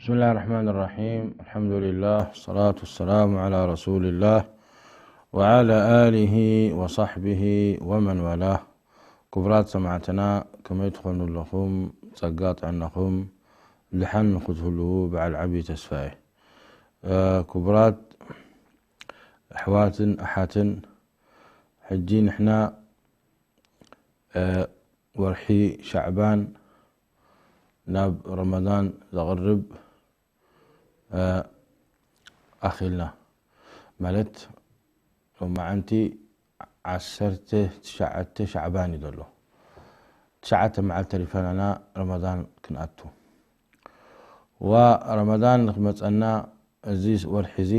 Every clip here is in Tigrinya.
بسم الله الرحمن الرحيم. الحمد لله، والصلاة والسلام على رسول الله وعلى آله وصحبه ومن والاه. ክቡራት ሰማዕትና፣ ከመይ ትኾኑ ኣለኹም? ጸጋ ጥዕናኹም ድሓን ንክትህልዉ በዓል ዓብዪ ተስፋ እየ። እ፣ ክቡራት ኣሕዋትን ኣሓትን፣ ሕጂ ንሕና፣ እ፣ ወርሒ ሻዕባን ናብ ረመዳን ዘቕርብ፣ እ፣ ኣኺልና። ማለት፣ ሎማዓንቲ ዓሰርተ ትሽዓተ ሻዕባን እዩ ዘሎ። ትሽዓተ መዓልቲ ተሪፈናና ረመዳን ክንኣቱ። ወረመዳን ንክመጸና፣ እዚ ወርሒ እዚ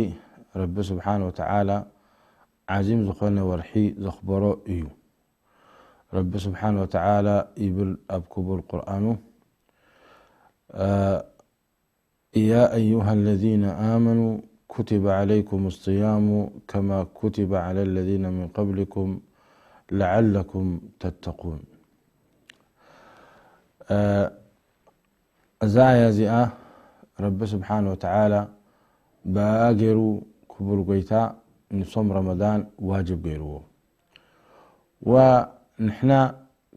ረቢ ስብሓን ወተዓላ ዓዚም ዝኾነ ወርሒ ዘኽበሮ እዩ። ረቢ ስብሓን ወተዓላ ይብል ኣብ ክቡር ቁርኣኑ፣ እ፣ يا أيها الذين آمنوا كتب عليكم الصيام كما كتب على الذين من قبلكم لعلكم تتقون. እ፣ እዛ ኣያ እዚኣ ረቢ ስብሓን ወተዓላ ብኣ ገይሩ ክቡር ጎይታ ንሶም ረመዳን ዋጅብ ገይርዎ። ወንሕና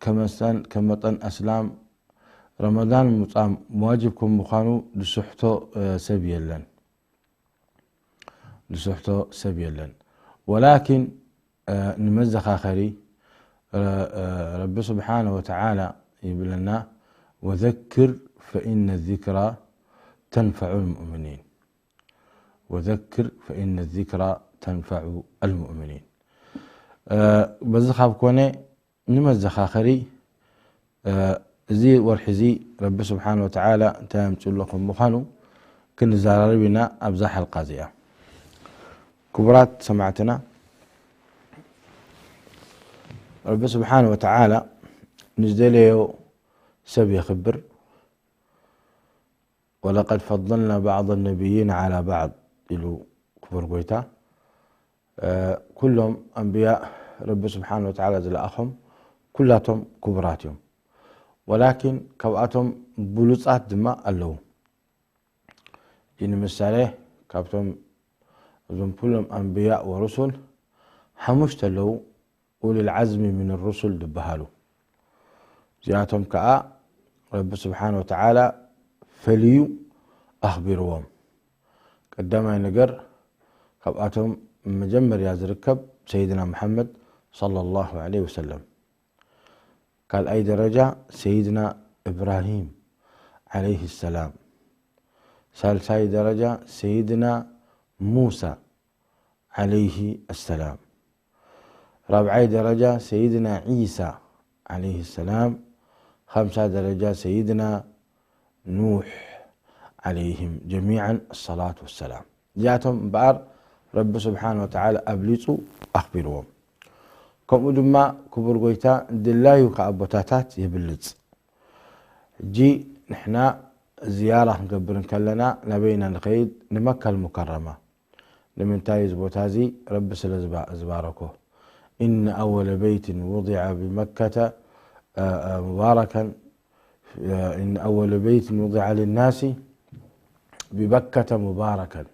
ከመሰን፣ ከም መጠን ኣስላም፣ ረመዳን ምጻም ዋጅብ ከም ምዃኑ ዝስሕቶ፣ እ፣ ሰብ የለን። ዝስሕቶ ሰብ የለን። ወላኪን፣ እ፣ ንመዘኻኸሪ፣ እ፣ እ፣ ረቢ ስብሓነ ወተዓላ ይብለና፣ "ወዘክር ፈኢነ ዚክራ ተንፈዑ ልሙእሚኒን። ወዘክር ፈኢነ ዚክራ ተንፈዑ ኣልሙእሚኒን።" እ፣ በዚ ካብ ኮነ፣ ንመዘኻኸሪ፣ እ፣ እዚ ወርሒ እዚ ረቢ ስብሓን ወተዓላ እንታይ ኣምፅኡ ኣሎ ከም ምዃኑ ክንዘራረብ ኢና ኣብዛ ሓልቃ እዚኣ። ክቡራት ሰማዕትና፣ ረቢ ስብሓን ወተዓላ ንዝደለዮ ሰብ የኽብር። "ወለቀድ ፈضልና ባዕض ነቢይን ዓላ ባዕድ" ኢሉ ክቡር ጎይታ። እ፣ ኩሎም ኣንብያ ረቢ ስብሓን ወተዓላ ዝለኣኾም ኩላቶም ክቡራት እዮም። ወላኪን ካብኣቶም ብሉጻት ድማ ኣለዉ። እዚ ንምሳሌ፣ ካብቶም እዞም ኩሎም ኣንብያ ወሩሱል ሓሙሽተ ኣለዉ፣ ኡሉል ዓዝሚ ሚን ሩሱል ዝበሃሉ። እዚኣቶም ከኣ ረቢ ስብሓን ወተዓላ ፈልዩ ኣኽቢርዎም። ቀዳማይ ነገር፣ ካብኣቶም መጀመርያ ዝርከብ ሰይድና መሓመድ ሰለላሁ ዐለይሂ ወሰለም። ካልኣይ ደረጃ ሰይድና እብራሂም ዐለይሂ ሰላም። ሳልሳይ ደረጃ ሰይድና ሙሳ ዐለይሂ ሰላም። ራብዓይ ደረጃ ሰይድና ዒሳ ዐለይሂ ሰላም። ኻምሳ ደረጃ ሰይድና ኑሕ ዐለይሂም ጀሚዓን ሰላቱ ወሰላም። እዚኣቶም እምበኣር ረቢ ስብሓን ወተዓላ ኣብሊጹ ኣኽቢርዎም። ከምኡ ድማ ክቡር ጎይታ ድላዩ ከኣ ቦታታት የብልጽ። ሕጂ ንሕና ዝያራ ክንገብር እንከለና ናበይና ንኸይድ? ንመካ ልሙከረማ። ንምንታይ? እዚ ቦታ እዚ ረቢ ስለ ዝባ-፣ ዝባረኮ። "ኢነ ኣወለ በይትን ውዲዐ ብመከተ፣ አ፣ አ፣ ሙባረከን፣ አ፣ ኢነ ኣወለ በይትን ውዲዐ ልናሲ ብበከተ ሙባረከን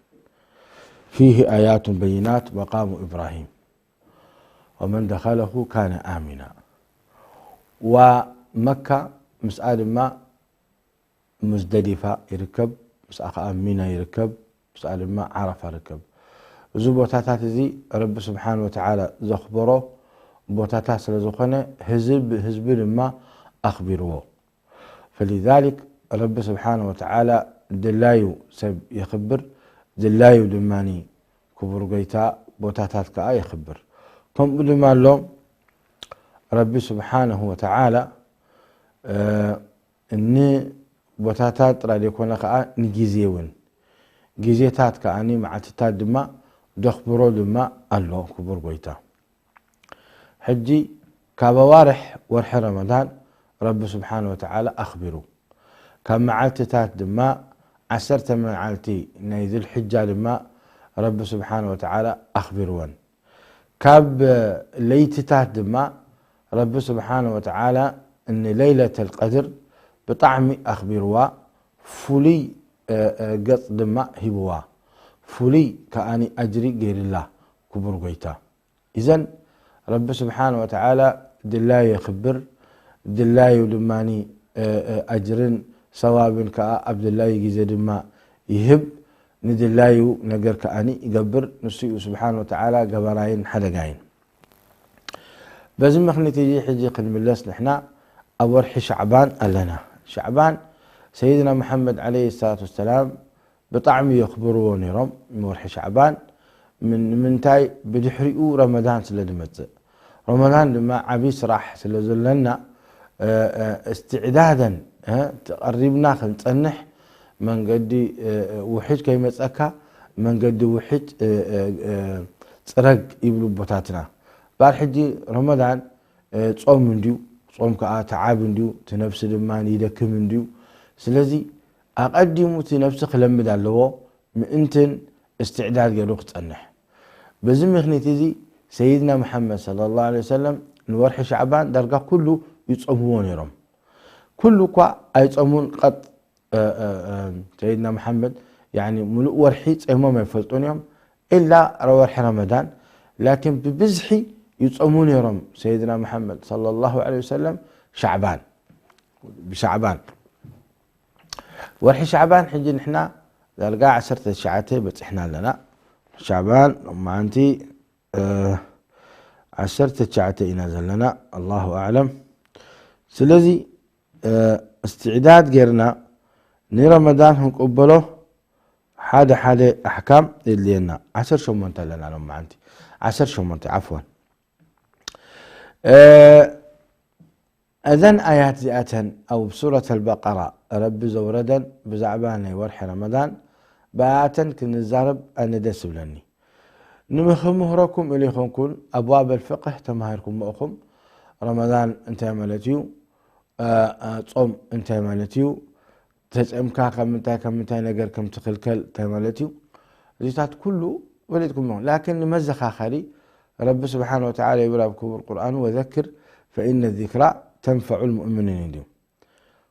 ፊህ ኣያቱን በይናት መቃሙ ኢብራሂም ወመን ደኸለሁ ካነ ኣሚና።" ወመካ ምስኣ ድማ ሙዝደሊፋ ይርከብ፣ ምስኣ ኸዓ ሚና ይርከብ፣ ምስኣ ድማ ዓረፋ ይርከብ። እዚ ቦታታት እዚ ረቢ ስብሓን ወተዓላ ዘኽበሮ ቦታታት ስለ ዝኾነ ህዝብ፣ ህዝቢ ድማ ኣኽቢርዎ። ፈሊዛሊክ ረቢ ስብሓን ወተዓላ ድላዩ ሰብ የኽብር፣ ድላዩ ድማ ክቡር ጎይታ ቦታታት ከኣ የኽብር። ከምኡ ድማ ኣሎ ረቢ ስብሓንሁ ወተዓላ፣ እ፣ ንቦታታት ጥራይ ዘይኮነ ከኣ ንግዜ እውን፣ ግዜታት ከኣ መዓልትታት ድማ ደኽብሮ ድማ ኣሎ ክቡር ጎይታ። ሕጂ ካብ ኣዋርሕ ወርሒ ረመዳን ረቢ ስብሓን ወተዓላ ኣኽቢሩ። ካብ መዓልትታት ድማ ዓሰርተ መዓልቲ ናይ ዙልሕጃ ድማ ረቢ ስብሓን ወተዓላ ኣኽቢርወን። ካብ ለይትታት ድማ ረቢ ስብሓን ወተዓላ ንለይለተል ቀድር ብጣዕሚ ኣኽቢርዋ፣ ፍሉይ ገጽ ድማ ሂብዋ። ፍሉይ ከኣኒ ኣጅሪ ገይርላ ክቡር ጎይታ። ኢዘን ረቢ ስብሓን ወተዓላ ድላዩ የኽብር፣ ድላዩ ድማ ኣጅርን ሰዋብን ከኣ ኣብ ድላዩ ግዜ ድማ ይህብ። ንድላዩ ነገር ከኣኒ ይገብር። ንሱ እዩ ስብሓን ወተዓላ ገባራይን ሓደጋይን። በዚ ምኽኒት እዚ ሕጂ ክንምለስ ንሕና ኣብ ወርሒ ሻዕባን ኣለና። ሻዕባን ሰይድና መሓመድ ዓለይሂ ሰላቱ ወሰላም ብጣዕሚ የኽብርዎ ነይሮም ንወርሒ ሻዕባን። ንምንታይ? ብድሕሪኡ ረመዳን ስለ ዝመጽእ። ረመዳን ድማ ዓብዪ ስራሕ ስለ ዘለና እስትዕዳደን ተቐሪብና ክንጸንሕ መንገዲ ውሕጅ ከይመጸካ መንገዲ ውሕጅ ጽረግ ይብሉ ኣቦታትና። ባር ሕጂ ረመዳን ጾም እንድዩ። ጾም ከኣ ተዓብ እንድዩ። እቲ ነብሲ ድማ ይደክም እንድዩ። ስለዚ ኣቐዲሙ እቲ ነብሲ ክለምድ ኣለዎ ምእንትን እስትዕዳድ ገይሩ ክጸንሕ። በዚ ምኽኒት እዚ ሰይድና መሓመድ ሰለላሁ ዐለይሂ ወሰለም ንወርሒ ሻዕባን ዳርጋ ኩሉ ይጾምዎ ነይሮም። ኩሉ እኳ ኣይጾሙን ቀጥ ሰይድና መሓመድ ያኒ ሙሉእ ወርሒ ጸይሞም ኣይፈልጡን እዮም፣ ኢላ ወርሒ ረመዳን። ላኪን ብብዝሒ ይጾሙ ነይሮም ሰይድና መሓመድ ሰለላሁ ዐለይሂ ወሰለም ሻዕባን። ብሻዕባን ወርሒ ሻዕባን ሕጂ ንሕና ዳርጋ ዓሰርተ ትሽዓተ በጺሕና ኣለና። ሻዕባን ሎማዓንቲ ዓሰርተ ትሽዓተ ኢና ዘለና። ኣላሁ ኣዕለም። ስለዚ እስትዕዳድ ጌርና ንረመዳን ክንቅበሎ ሓደ ሓደ ኣሕካም የድልየና። ዓሰርተ ሸሞንተ ኣለና ሎማዓንቲ። ዓሰርተ ሸሞንተ ዓፍዋን። እዘን ኣያት እዚኣተን ኣብ ሱረት ኣልበቀራ ረቢ ዘውረደን ብዛዕባ ናይ ወርሒ ረመዳን ብኣያተን ክንዛረብ ኣነ ደስ ይብለኒ። ንምኽምህረኩም ኢሉ ይኾንኩን ኣብዋብ ኣልፍቅህ ተማሂርኩሞ ኢኹም። ረመዳን እንታይ ማለት እዩ? ጾም እንታይ ማለት እዩ? ተጸምካ ካብ ምንታይ ካብ ምንታይ ነገር ከም ትኽልከል እንታይ ማለት እዩ? እዚታት ኩሉ ፈሊጥኩም ኢኹም። ላኪን ንመዘኻኸሪ ረቢ ስብሓን ወተዓላ ይብል ኣብ ክቡር ቁርኣኑ፣ "ወዘክር ፈኢነ ዚክራ ተንፈዑ ልሙእሚኒን" እንድዩ።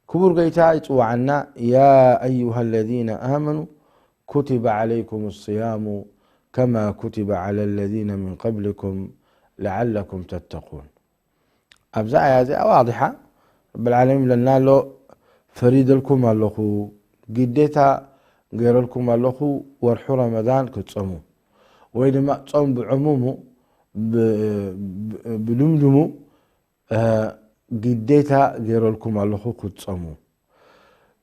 ክቡር ጎይታ ይጽውዓና፣ "ያ ኣዩሃ ለዚነ ኣመኑ ኩቲበ ዓለይኩም ስያሙ ከማ ኩቲበ ዓላ ለዚነ ምን ቀብሊኩም ለዓለኩም ተተቁን።" ኣብዛ ኣያ እዚኣ ዋዲሓ ረብል ዓለሚን ብለና ኣሎ፣ ፈሪደልኩም ኣለኹ፣ ግዴታ ገይረልኩም ኣለኹ ወርሑ ረመዳን ክትጸሙ፣ ወይ ድማ ጾም ብዕሙሙ ብ-፣ ብ-፣ ብልምድሙ ግዴታ ገይረልኩም ኣለኹ ክትጸሙ።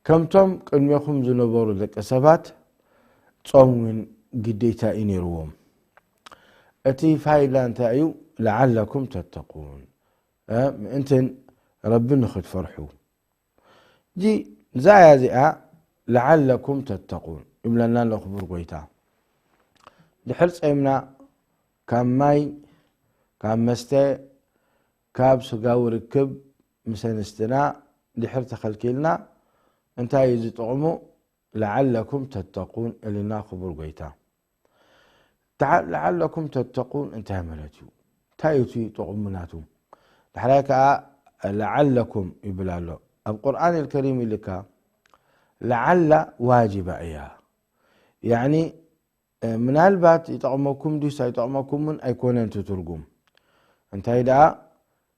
ከምቶም ቅድሜኹም ዝነበሩ ደቂ ሰባት ጾም እውን ግዴታ እዩ ነይርዎም። እቲ ፋይዳ እንታይ እዩ? ለዓለኩም ተተቁን፣ ምእንትን ረቢ ንኽትፈርሑ። እዚ እዛ ኣያ እዚኣ ለዓለኩም ተተቁን ይብለና ኣሎ ክቡር ጎይታ። ድሕር ጸምና ካብ ማይ፣ ካብ መስተ፣ ካብ ስጋዊ ርክብ ምስ ኣንስትና ድሕር ተኸልኪልና እንታይ እዩ ዝጥቕሙ? ለዓለኩም ተተቁን እልና ክቡር ጎይታ። ተዓ-፣ ለዓለኩም ተተቁን እንታይ ማለት እዩ? እንታይ እዩ እቲ ጥቕሙ ናቱ? ዳሕራይ ከኣ ለዓለኩም ይብል ኣሎ። ኣብ ቁርኣን ኣልከሪም ኢልካ ለዓላ ዋጅባ እያ። ያዕኒ፣ እ፣ ምናልባት ይጠቕመኩም ድዩስ ኣይጠቕመኩምን ኣይኮነን እቲ ትርጉም። እንታይ ደኣ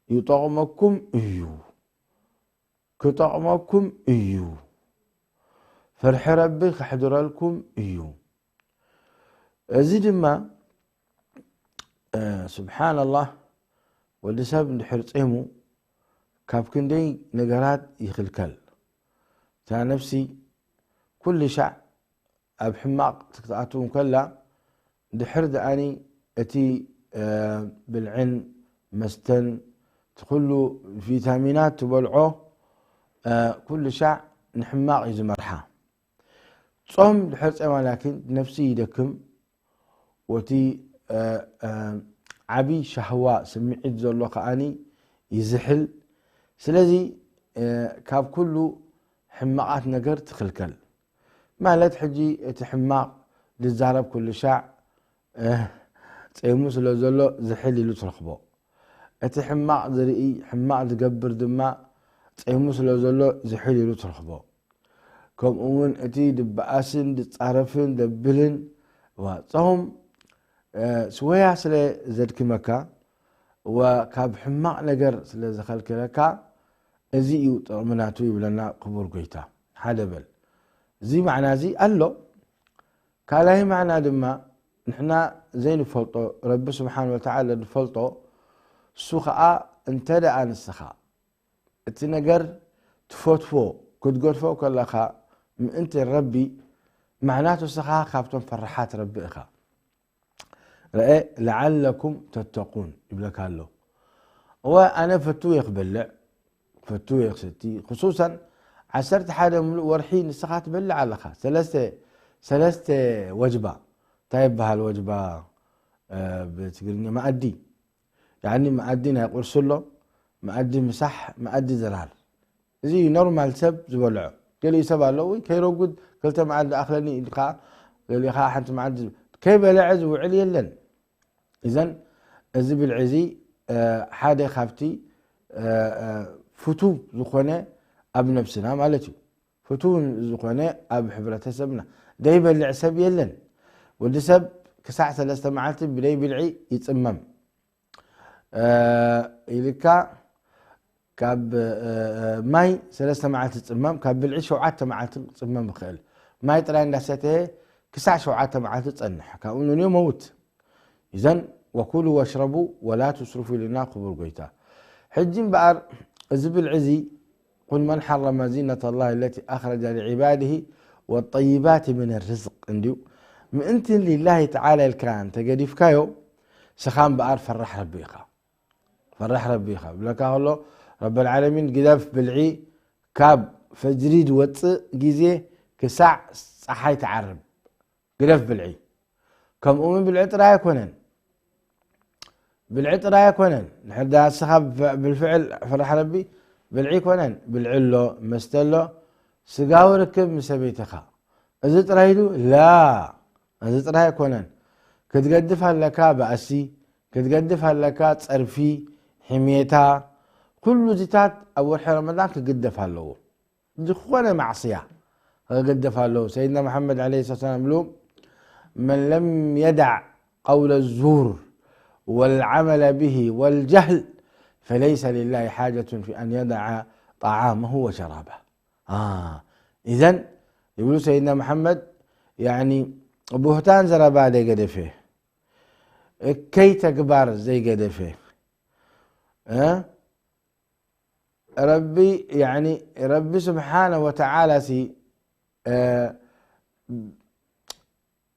ይጠቕመኩም እዩ። ክጠቕመኩም እዩ። ፍርሒ ረቢ ከሕድረልኩም እዩ። እዚ ድማ፣ እ፣ ስብሓንላህ፣ ወዲ ሰብ እንድሕር ጼሙ ካብ ክንደይ ነገራት ይኽልከል። እታ ነፍሲ ኩሉ ሻዕ ኣብ ሕማቕ ክትኣትው እንከላ፣ ድሕር ደኣኒ እቲ፣ እ፣ ብልዕን መስተን፣ እቲ ኩሉ ቪታሚናት ትበልዖ፣ እ፣ ኩሉ ሻዕ ንሕማቕ እዩ ዝመርሓ። ጾም ድሕር ጸማ ላኪን ነፍሲ ይደክም፣ ወቲ፣ እ፣ እ፣ ዓቢ ሻህዋ ስምዒት ዘሎ ከኣኒ ይዝሕል። ስለዚ፣ እ፣ ካብ ኩሉ ሕማቓት ነገር ትኽልከል። ማለት ሕጂ እቲ ሕማቕ ዝዛረብ ኩሉ ሻዕ፣ እ፣ ጸይሙ ስለ ዘሎ ዝሕል ኢሉ ትረኽቦ። እቲ ሕማቕ ዝርኢ፣ ሕማቕ ዝገብር ድማ ጸይሙ ስለ ዘሎ ዝሕል ኢሉ ትረኽቦ። ከምኡ እውን እቲ ድበኣስን ድጻረፍን ደብልን ዋ ጾም ስወያ ስለ ዘድክመካ ወካብ ሕማቕ ነገር ስለ ዝኸልክለካ እዚ እዩ ጥቕሚ ናቱ ይብለና ክቡር ጎይታ። ሓደ በል እዚ ማዕና እዚ ኣሎ። ካልኣይ ማዕና ድማ ንሕና ዘይንፈልጦ ረቢ ስብሓን ወተዓላ ዝፈልጦ እሱ ኸዓ እንተ ደኣ ንስኻ እቲ ነገር ትፈትዎ ክትገድፎ ከለኻ ምእንቲ ረቢ ማዕናቱ እስኻ ካብቶም ፈራሓት ረቢ ኢኻ። ረአ ለዓለኩም ተተቁን ይብለካ ኣሎ። እወ ኣነ ፈትው እየ ክበልዕ ፈትው እየ ክሰቲ ክሱሰን ዓሰርተ ሓደ ምሉእ ወርሒ ንስኻ ትበልዕ ኣለኻ። ሰለስተ ሰለስተ ወጅባ እንታይ ይበሃል ወጅባ ብትግርኛ መኣዲ ያኒ መኣዲ ናይ ቁርሲ ኣሎ መኣዲ ምሳሕ መኣዲ ድራር እዚ ኖርማል ሰብ ዝበልዖ። ገሊኡ ሰብ ኣለዉ ከይረጉድ ክልተ መዓልቲ ኣኽለኒ ኢልካ ገሊኡ ከዓ ሓንቲ መዓልቲ ከይበለዐ ዝውዕል የለን። እዘን እዚ ብልዒ እዚ ሓደ ካብቲ ፍቱው ዝኾነ ኣብ ነብስና ማለት እዩ። ፍቱው ዝኾነ ኣብ ሕብረተሰብና ዘይበልዕ ሰብ የለን። ወዲ ሰብ ክሳዕ ሰለስተ መዓልቲ ብደይ ብልዒ ይፅመም። ኢልካ ካብ ማይ ሰለስተ መዓልቲ ፅመም ካብ ብልዒ ሸውዓተ መዓልቲ ፅመም ይኽእል። ማይ ጥራይ እንዳሰተየ ክሳዕ ሸውዓተ መዓልቲ ፀንሕ ካብኡ ንንዮ መውት። እዘን ወኩሉ ወሽረቡ ወላ ትስርፉ ኢልና ክቡር ጎይታ። ሕጂ እምበኣር እዚ ብልዒ እዚ ቁል መን ሓረመ ዚነት ላህ ለቲ ኣኽረጃ ሊዕባድሂ ወጠይባት ምን ርዝቅ እንድዩ ምእንቲ ሊላሂ ተዓላ ኢልካ እንተገዲፍካዮ ስኻ እምበኣር ፈራሕ ረቢ ኢኻ። ፈራሕ ረቢ ኢኻ ብለካ ከሎ ረበልዓለሚን ግደፍ ብልዒ ካብ ፈጅሪ ዝወፅእ ግዜ ክሳዕ ፀሓይ ትዓርብ ግደፍ ብልዒ። ከምኡ ምን ብልዒ ጥራይ ኣይኮነን ብልዒ ጥራይ ኣይኮነን ንሕዳ እስኻ ብልፍዕል ፈራሕ ረቢ ብልዒ ኣይኮነን ብልዒ ኣሎ መስተ ኣሎ ስጋዊ ርክብ ምስ ሰበይትኻ እዚ ጥራይ ኢሉ ላ እዚ ጥራይ ኣይኮነን ክትገድፍ ኣለካ ባእሲ ክትገድፍ ኣለካ ጸርፊ ሕሜታ ኩሉ እዚታት ኣብ ወርሒ ረመዳን ክግደፍ ኣለዎ ዝኾነ ማዕስያ ክግደፍ ኣለዎ ሰይድና መሓመድ ለ ሰላም ብሉ من لم يدع قول الزور والعمل به والجهل فليس لله حاجة في أن يدع طعامه وشرابه إذن ይብሉ ሰይድና መሓመድ ቡህታን ዘረባ ዘይገደፈ እከይ ተግባር ዘይገደፈ ረቢ ረቢ ስብሓነ ወተዓላ ሲ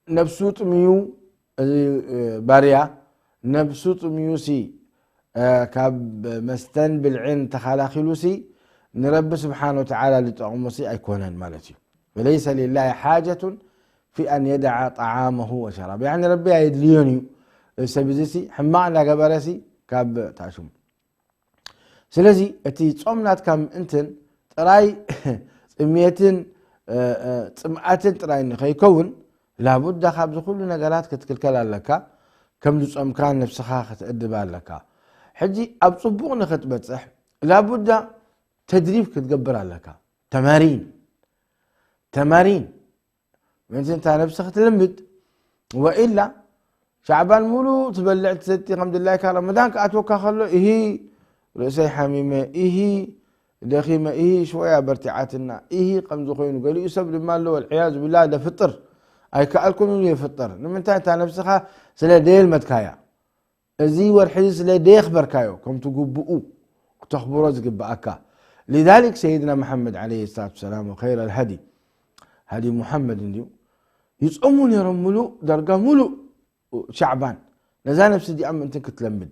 ነብሱ ጥምዩ ባርያ ነብሱ ጥምዩ ሲ ካብ መስተን ብልዕን ተኸላኺሉ ሲ ንረቢ ስብሓነ ወተዓላ ዝጠቕሞ ሲ ኣይኮነን ማለት እዩ። ፈለይሰ ሊላሂ ሓጀቱን ፊ ኣን የደዓ ጠዓመሁ ወሸራብ ያኒ ረቢ ኣየድልዮን እዩ። ሰብ እዚ ሲ ሕማቕ እናገበረ ሲ ካብ ታሽሙ ስለዚ እቲ ጾም ናትካ ምእንትን ጥራይ ጥሜትን ጽምኣትን ጥራይ ንኸይከውን ላቡዳ ካብዚ ኩሉ ነገራት ክትክልከል ኣለካ። ከም ዝጾምካ ነብስኻ ክትእድብ ኣለካ። ሕጂ ኣብ ጽቡቕ ንኽትበጽሕ ላቡዳ ተድሪብ ክትገብር ኣለካ። ተማሪን ተማሪን ምእንቲ እታ ነብሲ ክትልምድ ወኢላ ሻዕባን ሙሉእ ትበልዕ ትሰቲ ከም ድላይካ ረመዳን ክኣትወካ ከሎ ኢሂ ርእሰይ ሓሚመ ኢሂ ደኺመ ኢሂ ሽወያ በርቲዓትና ኢሂ ከምዚ ኮይኑ ገሊኡ ሰብ ድማ ኣሎ ወልዕያዙ ብላ ደፍጥር ኣይከኣልኩን ኢሉ የፍጥር ንምንታይ እታ ነብስኻ ስለ ደየልመድካያ እዚ ወርሒ እዚ ስለ ደየኽበርካዮ ከምቲ ግቡኡ ክተኽብሮ ዝግብኣካ لذلك سيدنا محمد عليه الصلاة والسلام وخير الهدي هدي محمد እንድዩ ይጾሙ ነይሮም ሙሉእ ዳርጋ ሙሉእ ሻዕባን ነዛ ነብሲ እዚኣ ምእንትን ክትለምድ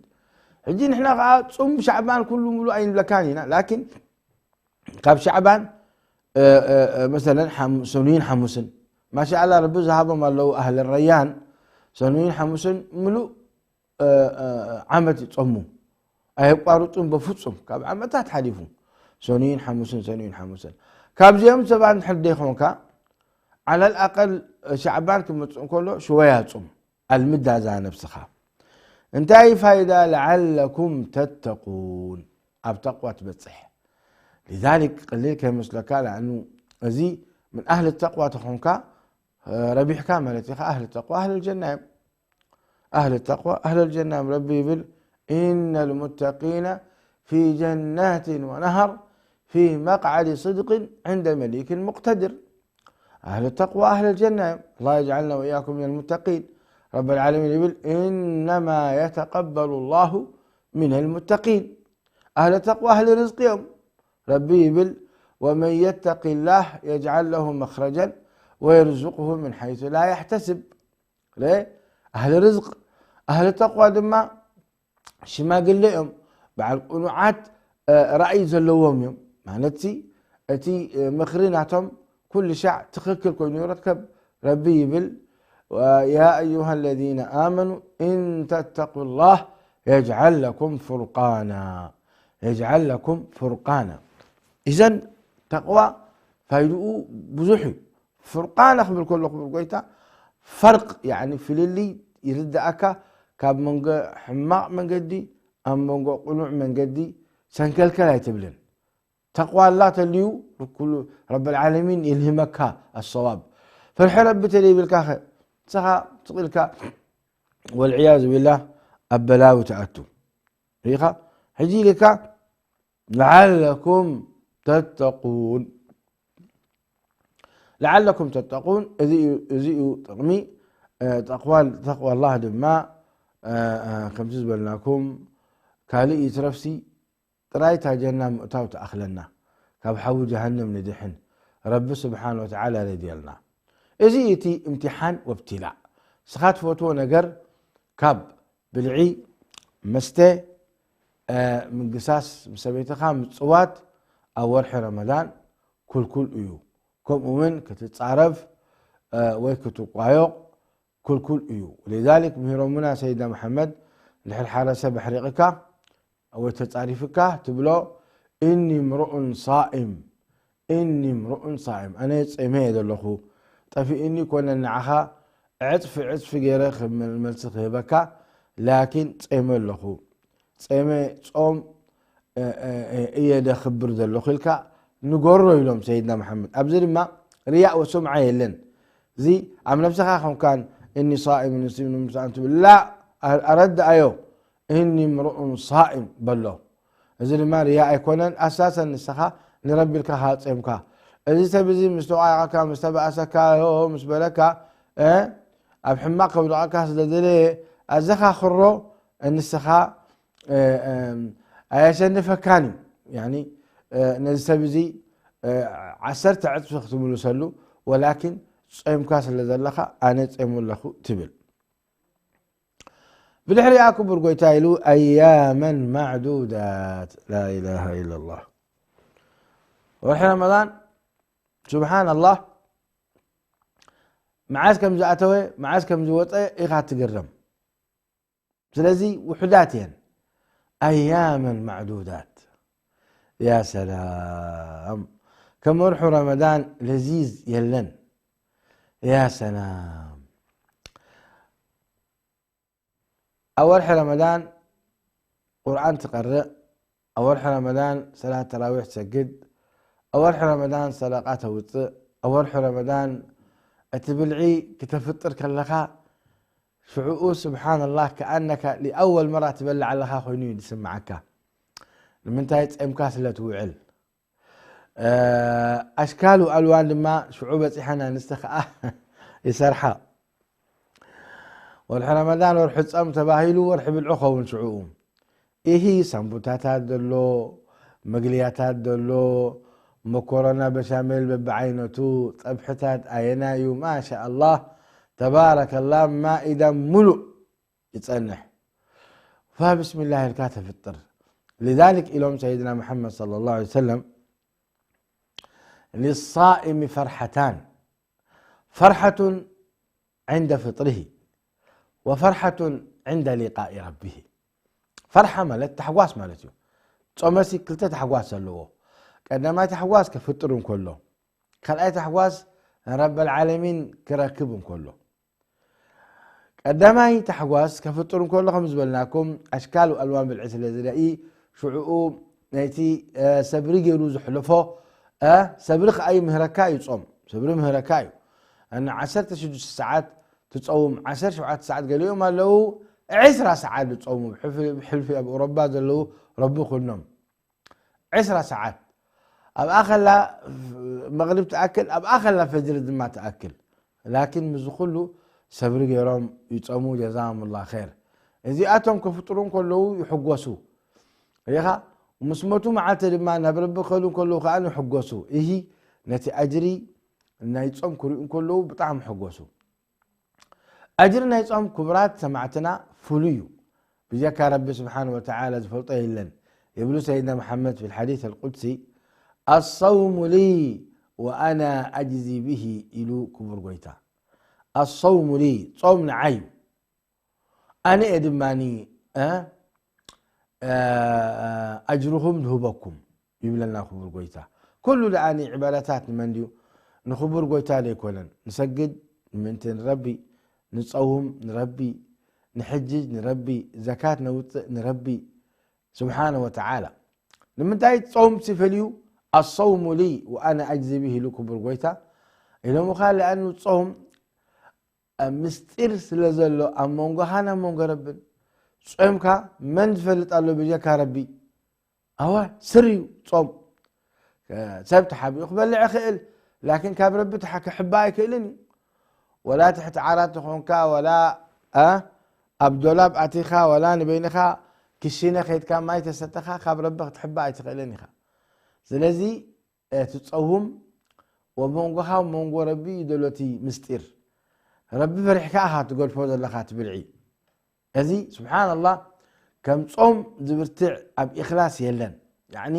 ሕጂ ንሕና ከዓ ጹም ሻዕባን ኩሉ ሙሉእ ኣይንብለካን ኢና ላኪን ካብ ሻዕባን መሰለን ሰኑይን ሓሙስን ማሻኣላ ረቢ ዝሃቦም ኣለዉ ኣህለ ረያን ሰኑይን ሓሙስን ሙሉእ ዓመት ይጸሙ ኣየቋርጹን በፍጹም ካብ ዓመታት ሓሊፉ ሰኑይን ሓሙስን ሰኑይን ሓሙስን ካብዚኦም ሰባት ንድሕር ደይኮንካ ዓለል ኣቀል ሻዕባን ክመጽእ እንከሎ ሽወያ ጹም ኣልምዳ እዛ ነብስኻ እንታይ ፋይዳ ለዓለኩም ተተቁን ኣብ ተቅዋ ትበጽሕ لذلك ቅሊል ከይመስለካ ለኣኑ እዚ ምን ኣህል ተቅዋ ተኾንካ ረቢሕካ ማለት ኢኻ። ኣህል ተቅዋ ኣህል ጀና እዮም። ኣህል ተቅዋ ኣህል ጀና እዮም። ረቢ ይብል إن المتقين في جنات ونهر في مقعد صدق عند مليك مقتدر. ኣህል ተቅዋ ኣህል ጀና እዮም። الله يجعلنا وإياكم من المتقين. ረብ ዓለሚን ይብል إنما يتقبل الله من المتقين. ኣህል ተቅዋ ኣህል ርዝቂ እዮም። ረቢ ይብል ومن يتق الله يجعل له مخرجا ويرزقه من حيث لا يحتسب. ኣህል ርዝቅ ኣህል ተቅዋ ድማ ሽማግለ እዮም። በዓል ቅኑዓት ራእይ ዘለዎም እዮም። ማለት እቲ ምኽሪ ናቶም ኩሉ ሻዕ ትኽክል ኮይኑ ይረከብ። ረቢ ይብል يا أيها الذين آمنوا إن تتقوا الله يجعل لكم فرقانا يجعل لكم فرقانا. إذن ተቅዋ ፋይድኡ ብዙሕ እዩ። ፍርቃና ክብል ከሎ ክብል ጎይታ ፈርቅ ያኒ ፍልልይ ይርዳእካ። ካብ መንጎ ሕማቕ መንገዲ ኣብ መንጎ ቅኑዕ መንገዲ ሰንከልከል ኣይትብልን። ተቕዋ ኣላ ተልዩ ኩሉ ረብ ዓለሚን ይልህመካ ኣሰዋብ። ፍርሒ ረቢ ተለይብልካ ኸ ንስኻ ስቕ ኢልካ ወልዕያዙ ቢላህ ኣብ በላዊ ትኣቱ። ርኢኻ ሕጂ ኢልካ ለዓለኩም ተተቁን ለዓለኩም ተተቁን እዚ እዩ ጥቕሚ ተቕዋ። ተቕዋ ኣላህ ድማ ከምዚ ዝበልናኩም ካልእ ይትረፍሲ ጥራይ እታ ጀና ምእታው ትኣኽለና፣ ካብ ሓዊ ጀሃነም ንድሕን፣ ረቢ ስብሓን ወተዓላ ረድየልና። እዚ እቲ እምትሓን ወብትላእ። ንስኻ ትፈትዎ ነገር ካብ ብልዒ፣ መስተ፣ ምንግሳስ ምስ ሰበይትኻ ምጽዋት ኣብ ወርሒ ረመዳን ክልኩል እዩ። ከምኡ እውን ክትጻረፍ ወይ ክትቋዮቕ ክልኩል እዩ። ولذلك ምሂሮምና ሰይድና መሓመድ ድሕሪ ሓደ ሰብ ኣሕሪቕካ ወይ ተጻሪፍካ ትብሎ እኒ ምርኡን ሳኢም እኒ ምርኡን ሳኢም ኣነ ጸይመ እየ ዘለኹ። ጠፊእኒ ኮነ ንዓኻ ዕጽፊ ዕጽፊ ገይረ ከም መልሲ ክህበካ ላኪን ጸይመ ኣለኹ። ጸይመ ጾም እየ ደኽብር ዘለኹ ኢልካ ንገሮ ኢሎም ሰይድና መሓመድ። ኣብዚ ድማ ርያእ ወሱምዓ የለን። እዚ ኣብ ነብስኻ ኮንካን እኒ ሳኢም እኒ ሳኢም ትብል ላ ኣረድኣዮ እኒ ምርኡን ሳኢም በሎ። እዚ ድማ ርያ ኣይኮነን። ኣሳሰን ንስኻ ንረቢ ኢልካ ኻጸምካ። እዚ ሰብ እዚ ምስ ተቋየቐካ ምስ ተባእሰካ ዮ ምስ በለካ ኣብ ሕማቕ ከውድቐካ ስለ ዘለየ ኣዘኻኽሮ። ንስኻ ኣየሸንፈካን እዩ። ነዚ ሰብ እዚ ዓሰርተ ዕፅፊ ክትምልሰሉ ወላኪን ጾምካ ስለ ዘለኻ ኣነ ጾሙ ኣለኹ ትብል። ብድሕሪኣ ክቡር ጎይታ ኢሉ ኣያመን ማዕዱዳት ላኢላሃ ኢላላህ። ወርሒ ረመዳን ስብሓን ኣላህ መዓዝ ከም ዝኣተወ መዓዝ ከም ዝወፀ ኢኻ ትግረም። ስለዚ ውሑዳት እየን። ኣያመን ማዕዱዳት። ያ ሰላም፣ ከም ወርሑ ረመዳን ለዚዝ የለን። ያ ሰላም፣ ኣብ ወርሒ ረመዳን ቁርኣን ትቀርእ፣ ኣብ ወርሒ ረመዳን ሰላት ተራዊሕ ትሰግድ፣ ኣብ ወርሒ ረመዳን ሰደቃ ተውፅእ፣ ኣብ ወርሒ ረመዳን እቲ ብልዒ ክተፍጥር ከለኻ ሽዕኡ ስብሓንላህ ከኣነካ ሊኣወል መራ ትበልዕ ኣለኻ ኮይኑ እዩ ዝስምዓካ። ንምንታይ? ጸምካ ስለ ትውዕል። ኣሽካሉ ኣልዋን ድማ ሽዑ በጺሐን ኣንስቲ ከኣ ይሰርሓ። ወርሒ ረመዳን ወርሒ ጸም ተባሂሉ ወርሒ ብልዑ ኸውን ሽዑኡ። ኢሂ ሳምቡታታት ዘሎ፣ መግልያታት ዘሎ፣ መኮረና በሻሜል በብዓይነቱ፣ ጸብሕታት ኣየናዩ፣ ማሻኣላህ ተባረከላህ ማኢዳ ሙሉእ ይጸንሕ። ፋብስሚላህ ኢልካ ተፍጥር። لذلك ኢሎም ሰይድና መሓመድ صلى الله عليه وسلم للصائم فرحتان فرحة عند فطره وفرحة عند لقاء ربه። ፈርሓ ማለት ታሕጓስ ማለት እዩ። ጾመሲ ክልተ ታሕጓስ ኣለዎ። ቀዳማይ ታሕጓስ ክፍጥር እንከሎ፣ ካልኣይ ታሕጓስ ረበል ዓለሚን ክረክብ እንከሎ። ቀዳማይ ታሕጓስ ከፍጥር እንከሎ ከም ዝበልናኩም ኣሽካል ኣልዋን ብልዒ ስለ ዝርኢ ሽዕኡ ናይቲ ሰብሪ ገይሩ ዝሕልፎ ሰብሪ ከኣ ይምህረካ እዩ ጾም። ሰብሪ ምህረካ እዩ። ኣነ ዓሰርተ ሽዱሽተ ሰዓት ትጸውም፣ ዓሰርተ ሸውዓተ ሰዓት ገሊኦም ኣለዉ፣ ዕስራ ሰዓት ዝጸውሙ፣ ብሕልፊ፣ ብሕልፊ ኣብ ኦሮባ ዘለዉ ረቢ ኩኖም። ዕስራ ሰዓት ኣብኣ ከላ መቕሪብ ትኣክል፣ ኣብኣ ከላ ፈጅሪ ድማ ትኣክል። ላኪን ምስዚ ኩሉ ሰብሪ ገይሮም ይጸሙ፣ ጀዛሁም ላ ኸይር። እዚኣቶም ከፍጥሩ እንከለዉ ይሕጎሱ። ሪኻ፣ ምስ ሞቱ መዓልቲ ድማ ናብ ረቢ ክኸዱ እንከለዉ ከኣ ይሕጎሱ። እሂ ነቲ ኣጅሪ ናይ ጾም ክሪኡ እንከለዉ ብጣዕሚ ይሕጎሱ። ኣጅሪ ናይ ጾም ክቡራት ሰማዕትና ፍሉይ እዩ። ብጀካ ረቢ ስብሓን ወተዓላ ዝፈልጦ የለን። ይብሉ ሰይድና መሓመድ ፊ ልሓዲስ ኣልቁድሲ፣ ኣሰውሙ ሊ ወኣና ኣጅዚ ብሂ ኢሉ ክቡር ጎይታ። ኣሰውሙ ሊ፣ ጾም ንዓይ እዩ። ኣነ እየ ድማ፣ እ፣ እ፣ ኣጅርኹም ዝህበኩም ይብለና ክቡር ጎይታ። ኩሉ ደኣ ዒባዳታት ንመን ድዩ? ንክቡር ጎይታ ዘይኮነን። ንሰግድ ንምእንቲ ንረቢ፣ ንጸውም ንረቢ፣ ንሕጅጅ ንረቢ፣ ዘካት ነውጽእ ንረቢ ስብሓነ ወተዓላ። ንምንታይ ጾም ሲፈልዩ? ኣሰውሙ ሊ ወኣነ ኣጅዚ ብሂ ኢሉ ክቡር ጎይታ ኢሎምኻ። ለኣኑ ጾም ምስጢር ስለ ዘሎ ኣብ መንጎኻን ኣብ መንጎ ረብን፣ ጾምካ መን ዝፈልጥ ኣሎ ብጀካ ረቢ? ኣዋ፣ ስር እዩ ጾም። ሰብ ተሓቢኡ ክበልዕ ይኽእል፣ ላኪን ካብ ረቢ ተሓ-፣ ክሕባእ ኣይክእልን እዩ። ወላ ትሕቲ ዓራት ተኾንካ፣ ወላ፣ እ፣ ኣብ ዶላብ ኣቲኻ፣ ወላ ንበይንኻ ክሽነ ከይድካ ማይ ተሰተኻ፣ ካብ ረቢ ክትሕባእ ኣይትኽእልን ኢኻ። ስለዚ፣ እ፣ ትጸውም፣ ወመንጎኻ መንጎ ረቢ እዩ ዘሎ እቲ ምስጢር። ረቢ ፈሪሕካ ኢኻ ትገድፎ ዘለኻ እቲ ብልዒ። እዚ ስብሓንላህ፣ ከም ጾም ዝብርትዕ ኣብ ኢኽላስ የለን። ያዕኒ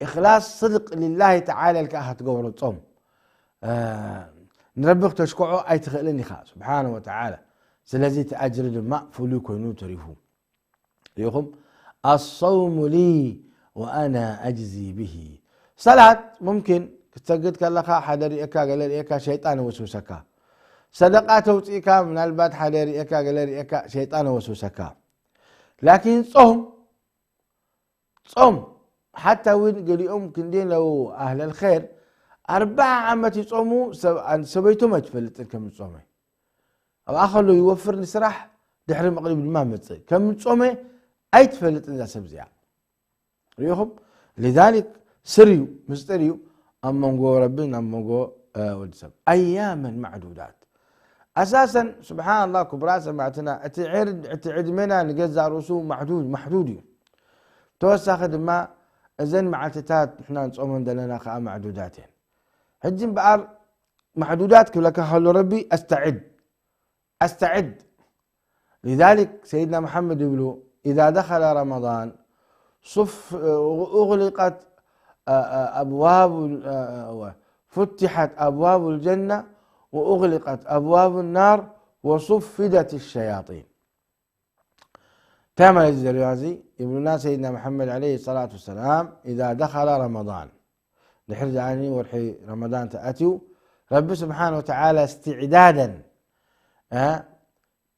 ኢኽላስ ስድቅ ሊላሂ ተዓላ ኢልካ ኢኻ ትገብሮ ጾም። እ፣ ንረቢ ክተሽክዖ ኣይትኽእልን ኢኻ ስብሓነ ወተዓላ። ስለዚ እቲ ኣጅሪ ድማ ፍሉይ ኮይኑ ተሪፉ። ሪኢኹም? ኣሰውሙ ሊ ወኣና ኣጅዚ ብሂ። ሰላት ሙምኪን ክትሰግድ ከለኻ ሓደ ርእየካ፣ ገለ ርእየካ፣ ሸይጣን ይወስውሰካ። ሰደቃ ተውፅእካ ምናልባት ሓደ ርእየካ፣ ገለ ርእየካ፣ ሸይጣን ይወስውሰካ። ላኪን ጾም፣ ጾም ሓታ እውን ገሊኦም ክንደይ ኣለዉ ኣህለል ኸይር ኣርብዓ ዓመት ይጾሙ፣ ሰብ-፣ ሰበይቶም ኣይትፈልጥን ከም ዝጾመ። ኣብኣ ከሎ ይወፍር ንስራሕ፣ ድሕሪ መቕሪብ ድማ መጽእ። ከም ጾመ ኣይትፈልጥን እዛ ሰብ እዚኣ። ርኢኹም? ሊዛሊክ ስር እዩ፣ ምስጢር እዩ ኣብ መንጎ ረብን ኣብ መንጎ፣ እ፣ ወዲ ሰብ። ኣያመን ማዕዱዳት። ኣሳሰን፣ ስብሓንላህ፣ ክቡራት ሰማዕትና፣ እቲ ዕር-፣ እቲ ዕድመና ንገዛእ ርእሱ ማሕዱድ፣ ማሕዱድ እዩ። ተወሳኺ ድማ እዘን መዓልትታት ንሕና ንጾመን ዘለና ከኣ ማዕዱዳት እየን። ሕጂ እምበኣር ማሕዱዳት ክብለካ ከሎ ረቢ ኣስተዕድ፣ ኣስተዕድ። ሊዛሊክ ሰይድና መሓመድ ይብሉ፣ ኢዛ ደኸለ ረመዳን ሱፍ-፣ ኡግሊቀት፣ አ-፣ አ-፣ ኣብዋቡ፣ አ-፣ አ-፣ ወ-፣ ፉትሐት ኣብዋቡ ልጀና ወኡግሊቀት ኣብዋቡ ናር ወሱፊደት ሸያጢን። እንታይ ማለት እዩ ዘሪባ እዚ? ይብሉና ሰይድና መሓመድ ዓለይሂ ሰላቱ ወሰላም፣ ኢዛ ደኸለ ረመዳን፣ ድሕሪ ደኣኒ ወርሒ ረመዳን ተኣትዩ፣ ረቢ ስብሓን ወተዓላ እስትዕዳደን፣ እ፣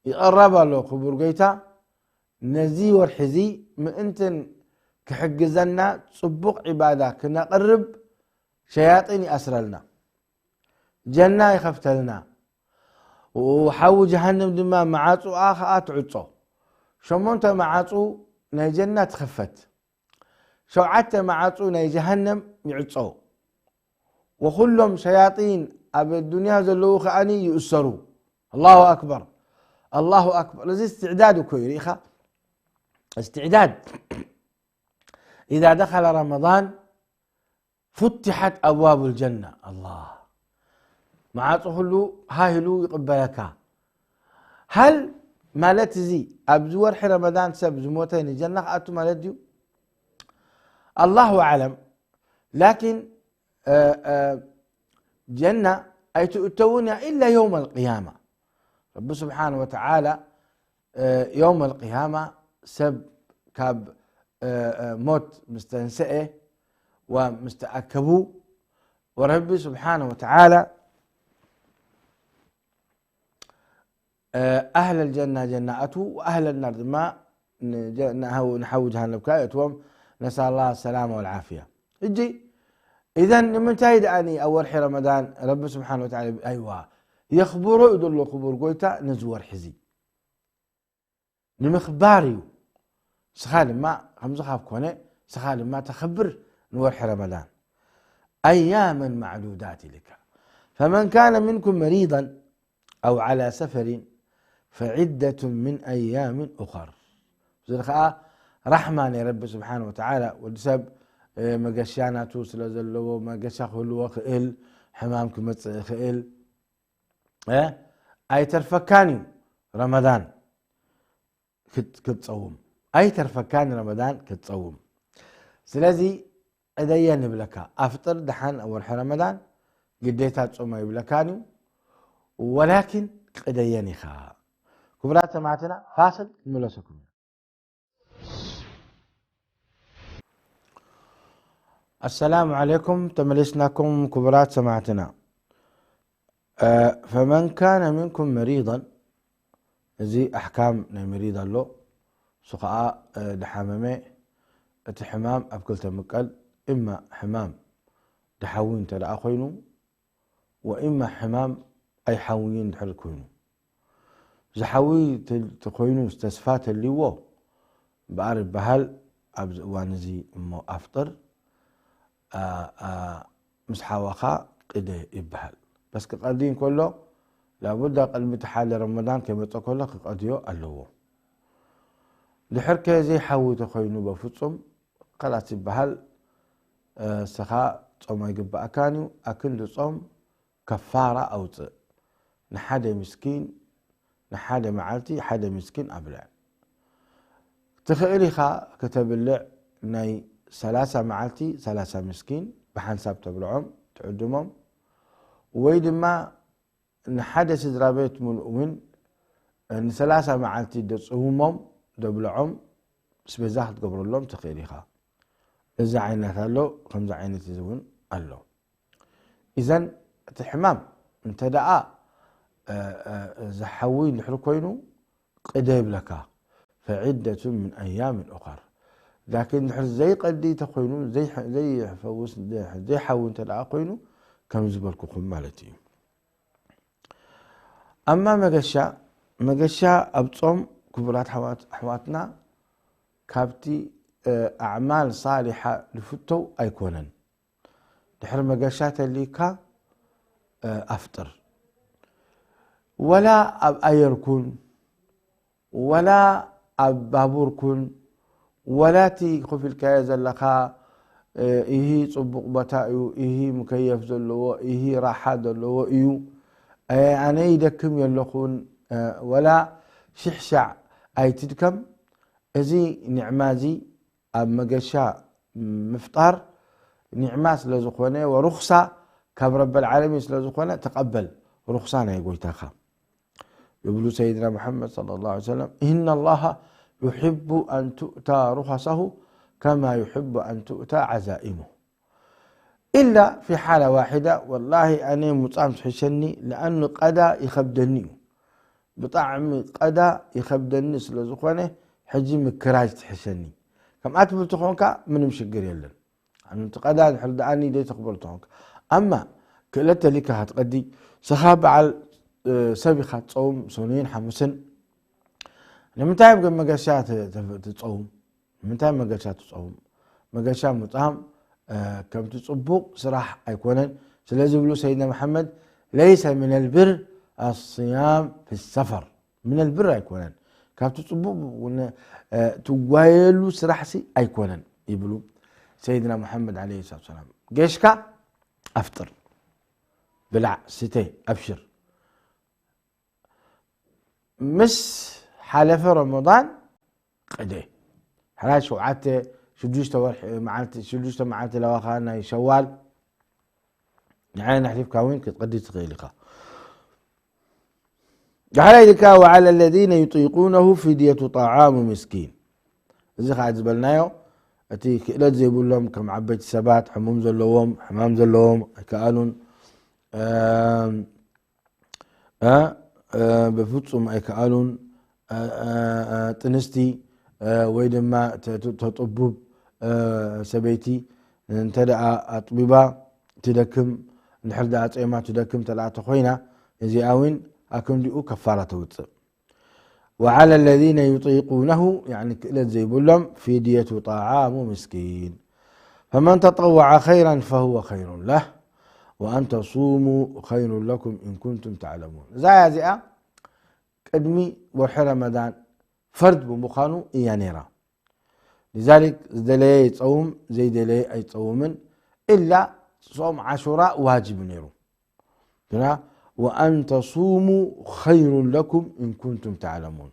ይቐረብ ኣሎ ክቡር ጎይታ፣ ነዚ ወርሒ እዚ ምእንትን ክሕግዘና ጽቡቕ ዒባዳ ክነቕርብ ሸያጢን ይኣስረልና። ጀና ይኸፍተልና። ሓዊ ጀሃነም ድማ መዓጹኣ ኸኣ ትዕጾ። ሸሞንተ መዓጹ ናይ ጀና ትኸፈት። ሸውዓተ መዓጹ ናይ ጀሃነም ይዕጸው። ወኹሎም ሸያጢን ኣብ ዱንያ ዘለዉ ከኣኒ ይእሰሩ። ኣላሁ ኣክበር። ኣላሁ ኣክበር። እዚ እስትዕዳድ እኮ እዩ፣ ርኢኻ? እስትዕዳድ። ኢዛ ደኸለ ረመዳን ፉትሐት ኣብዋቡ ልጀና። ኣላህ። መዓጹ ኩሉ ሃህ ኢሉ ይቕበለካ። ሃል ማለት እዚ ኣብዚ ወርሒ ረመዳን ሰብ ዝሞተ ንጀና ክኣቱ ማለት ድዩ? ኣላሁ ኣዕለም። ላኪን፣ እ፣ እ፣ ጀና ኣይትእተውን እያ ኢላ የውም ኣልቅያማ። ረቢ ስብሓን ወተዓላ፣ እ፣ የውም ኣልቅያማ ሰብ ካብ፣ እ፣ እ፣ ሞት ምስ ተንሰኤ ወምስ ተኣከቡ፣ ወረቢ ስብሓን ወተዓላ፣ እ፣ ኣህለል ጀና ጀና ኣትዉ፣ ወኣህለል ናር ድማ ንጀ-፣ ንሃው-፣ ንሓዊ ጀሃነብ ከኣ የእትዎም። ነስኣል ላህ ሰላማ ወልዓፍያ። ሕጂ إذن ንምንታይ ደኣ ኣብ ወርሒ ረመዳን ረቢ ስብሓን ወተዓላ ኣይዋ የኽብሮ እዩ ዘሎ ክቡር ጎይታ ነዚ ወርሒ እዚ ንምኽባር እዩ። ስኻ ድማ ከምዚ ካብ ኮነ ስኻ ድማ ተኽብር ንወርሒ ረመዳን። أياما معدودات ኢልካ فمن كان منكم مريضا أو على سفر فعدة من أيام أخر። እዚ ኸዓ ራሕማ ናይ ረቢ ስብሓን ወተዓላ ወዲ ሰብ መገሻ ናቱ ስለ ዘለዎ መገሻ ክህልዎ ክእል ሕማም ክመፅእ ይኽእል ኣይተርፈካን እዩ ረመዳን ክትፀውም ኣይተርፈካን ረመዳን ክትፀውም ስለዚ ዕደየ ንብለካ ኣፍጥር ደሓን ወርሒ ረመዳን ግዴታ ፆም ኣይብለካን እዩ ወላኪን ቅደየን ኢኻ ክቡራት ሰማዕትና ፋስል ንመለሰኩም السلام عليكم ተመሊስናኩም ክቡራት ሰማዕትና فمن كان منكم مريضا እዚ ኣሕካም ናይ መሪድ ኣሎ እሱ ከዓ ድሓመመ እቲ ሕማም ኣብ ክልተ ምቀል እማ ሕማም ድሓዊ እንተ ደኣ ኮይኑ ወእማ ሕማም ኣይሓውይን ድሕር ኮይኑ ዝሓዊ ተኮይኑ ተስፋ ተልዎ በኣር ይበሃል ኣብዚ እዋን እዚ እሞ ኣፍጥር ምስ ሓወኻ ቅደ ይበሃል። በስ ክቐዲ እንከሎ ላቡዳ ቅድሚ እቲ ሓደ ረመዳን ከይመፀ ከሎ ክቐድዮ ኣለዎ። ድሕር ከ ዘይሓዊ ተኮይኑ በፍፁም ከላስ ይበሃል። እስኻ ፆም ኣይግባእካን እዩ። ኣክንዲ ፆም ከፋራ ኣውፅእ። ንሓደ ምስኪን ንሓደ መዓልቲ ሓደ ምስኪን ኣብልዕ። ትኽእል ኢኻ ክተብልዕ ናይ ሰላሳ መዓልቲ ሰላሳ ምስኪን ብሓንሳብ ተብልዖም ትዕድሞም ወይ ድማ ንሓደ ስድራ ቤት ሙሉእ እውን ንሰላሳ መዓልቲ ደፅውሞም ደብልዖም ስቤዛ ክትገብረሎም ትኽእል ኢኻ። እዚ ዓይነት ኣሎ ከምዚ ዓይነት እዚ እውን ኣሎ። ኢዘን እቲ ሕማም እንተ ደኣ ዝሓዊ እንድሕር ኮይኑ ቅደ ይብለካ ፈዒደቱ ምን ኣያምን ኡኸር ላኪን ድሕር ዘይቀዲ ተኮይኑ ዘይፈውስ ዘይሓዊ እንተ ደኣ ኮይኑ ከም ዝበልኩኹም ማለት እዩ። ኣማ መገሻ መገሻ ኣብ ጾም ክቡራት ኣሕዋትና ካብቲ ኣዕማል ሳሊሓ ዝፍተው ኣይኮነን። ድሕሪ መገሻ ተልይካ ኣፍጥር። ወላ ኣብ ኣየር ኩን ወላ ኣብ ባቡር ኩን ወላ እቲ ኮፍ ኢልካዮ ዘለኻ ኢሂ ጽቡቕ ቦታ እዩ፣ ኢሂ ሙከየፍ ዘለዎ፣ ኢሂ ራሓ ዘለዎ እዩ፣ ኣነ ይደክም የለኹን ወላ ሽሕ ሻዕ ኣይትድከም። እዚ ኒዕማ እዚ ኣብ መገሻ ምፍጣር ኒዕማ ስለ ዝኾነ ወሩኽሳ ካብ ረበል ዓለሚን ስለ ዝኾነ ተቐበል ሩኽሳ ናይ ጎይታኻ። ይብሉ ሰይድና ሙሐመድ صلى الله عليه وسلم إن الله يحب أن تؤتى رخصه كما يحب أن تؤتى عزائمه إلا في حالة واحدة والله ኣነ ሙጻም ትሕሸኒ لأنه ቀዳ ይኸብደኒ እዩ ብጣዕሚ ቀዳ ይኸብደኒ ስለ ዝኾነ ሕጂ ምክራጅ ትሕሸኒ ከምኣ ትብል ተኾንካ ምንም ሽግር የለን። ኣንቲ ቀዳ ድሕር ደኣኒ ደይ ተኽበሩ ተኾንካ ኣማ ክእለት ተሊካ ክትቀዲ ስኻ በዓል ሰብ ኢኻ ትጸውም ሰኑይን ሓሙስን ንምንታይ ግን መገሻ ትጸውም ንምንታይ መገሻ ትጸውም መገሻ ምጻም ከምቲ ጽቡቕ ስራሕ ኣይኮነን። ስለዚ ይብሉ ሰይድና መሓመድ ليس من البر الصيام في السفر من البر ኣይኮነን ካብቲ ጽቡቕ ትጓየሉ ስራሕሲ ኣይኮነን ይብሉ ሰይድና ሙሓመድ ለ ሰላት ሰላም። ጌሽካ ኣፍጥር ብላዕ ስተ ኣብሽር ምስ ሓለፈ ረመዳን ቅደ ሕራይ ሸውዓተ ሽዱሽተ ወርሒ መዓልቲ ሽዱሽተ መዓልቲ ለዋኻ ናይ ሸዋል ንዓይ ኣሕሊፍካ እውን ክትቅዲ ትኽእል ኢኻ። ዳሕራይ ኢልካ وعلى الذين يطيقونه فدية طعام مسكين እዚ ከዓ ዝበልናዮ እቲ ክእለት ዘይብሎም ከም ዓበይቲ ሰባት ሕሙም ዘለዎም ሕማም ዘለዎም ኣይከኣሉን ብፍፁም ኣይከኣሉን። ጥንስቲ ወይ ድማ ተጥቡብ ሰበይቲ እንተ ደኣ ኣጥቢባ ትደክም፣ እንድሕር ደኣ ጾማ ትደክም ተለኣ ተኾይና፣ እዚኣ እውን ኣክንዲኡ ከፋራ ተውጽእ። وعلى الذين يطيقونه، يعني ክእለት ዘይብሎም፣ فدية طعام مسكين، فمن تطوع خيرا فهو خير له، وأن تصوموا خير لكم إن كنتم تعلمون። እዛ ኣያ እዚኣ ቅድሚ ወርሒ ረመዳን ፈርድ ብምዃኑ እያ ነይራ። لذلك ዝደለየ ይጸውም፣ ዘይደለየ ኣይጸውምን፣ إلا ጾም ዓሹራ ዋጅብ ነይሩ። ግና وأن تصوموا خير لكم إن كنتم تعلمون።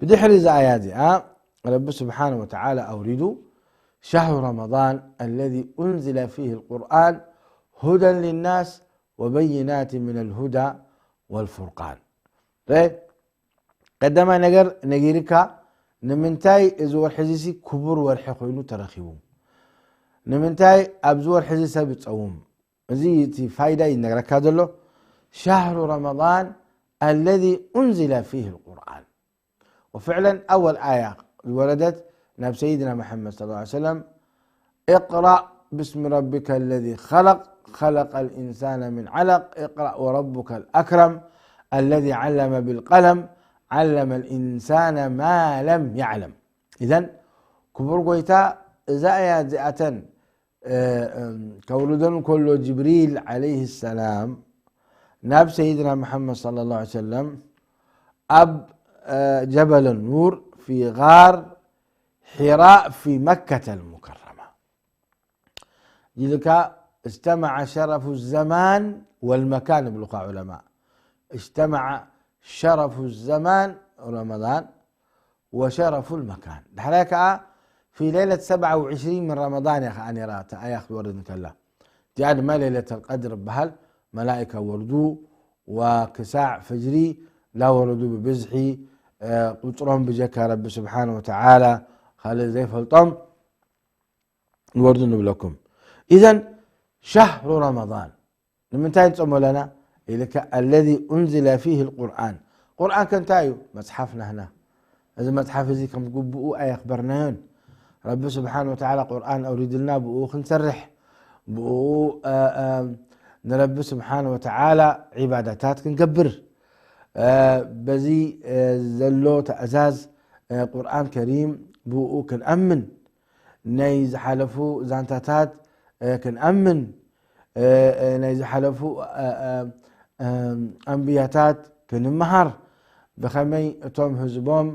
ብድሕሪ እዛ ኣያ እዚኣ ረቢ ስብሓነ ወተዓላ ኣውሪዱ፣ شهر رمضان الذي أنزل فيه القرآن هدى للناس وبينات من الهدى والفرقان። ረ-፣ ቀዳማይ ነገር ነጊርካ፣ ንምንታይ እዚ ወርሒ እዚ ሲ ክቡር ወርሒ ኮይኑ ተረኺቡ? ንምንታይ ኣብዚ ወርሒ እዚ ሰብ ይጸውም? እዚ እቲ ፋይዳ ይነግረካ ዘሎ። شهر رمضان الذي أنزل فيه القرآن. وفعلا أول آية ዝወረደት ናብ ሰይድና መሐመድ صلى الله عليه وسلم، اقرأ باسم ربك الذي خلق، خلق الإنسان من علق، اقرأ وربك الأكرم، الذي علم بالقلم، علم الإنسان ما لم يعلم. إذن ክቡር ጎይታ እዛ ኣያ እዚኣተን እ፣ እም፣ ከውርደን ከሎ ጅብሪል ዓለይሂ ሰላም ናብ ሰይድና መሐመድ صلى الله عليه وسلم ኣብ፣ እ፣ ጀበል ኑር في غار حراء في مكة المكرمة ኢልካ، اجتمع شرف الزمان والمكان ይብሉኻ ዑለማ። اجتمع شرف الزمان رمضان وشرف المكان. ድሕራይ ከኣ في ليلة سبعة وعشرين من رمضان እያ ከኣ ነይራ እታ ኣያ ክትወርድ እንከላ። እቲኣ ድማ ለይለተል ቀድር ይበሃል። መላኢካ ወርዱ ወክሳዕ ፈጅሪ ላወረዱ ብብዝሒ፣ እ፣ ቁጽሮም ብጀካ ረቢ ስብሓነ ወተዓላ ካልእ ዘይፈልጦም ይወርዱ ንብለኩም። إذن شهر رمضان ንምንታይ ንጾሞ ኣለና ኢልካ፣ الذي أنزل فيه القرآن። ቁርኣን ከ እንታይ እዩ? መጽሓፍ ናህና። እዚ መጽሓፍ እዚ ከም ግቡኡ ኣየኽበርናዮን። ረቢ ስብሓን ወተዓላ ቁርኣን ኣውሪድልና ብኡ ክንሰርሕ፣ ብኡ፣ እ፣ እ፣ ንረቢ ስብሓን ወተዓላ ዒባዳታት ክንገብር፣ እ፣ በዚ፣ እ፣ ዘሎ ትእዛዝ፣ እ፣ ቁርኣን ከሪም ብኡ ክንኣምን፣ ናይ ዝሓለፉ ዛንታታት፣ እ፣ ክንኣምን፣ እ፣ እ፣ ናይ ዝሓለፉ፣ እ፣ እ፣ እ፣ ኣንብያታት ክንምሃር፣ ብኸመይ እቶም ህዝቦም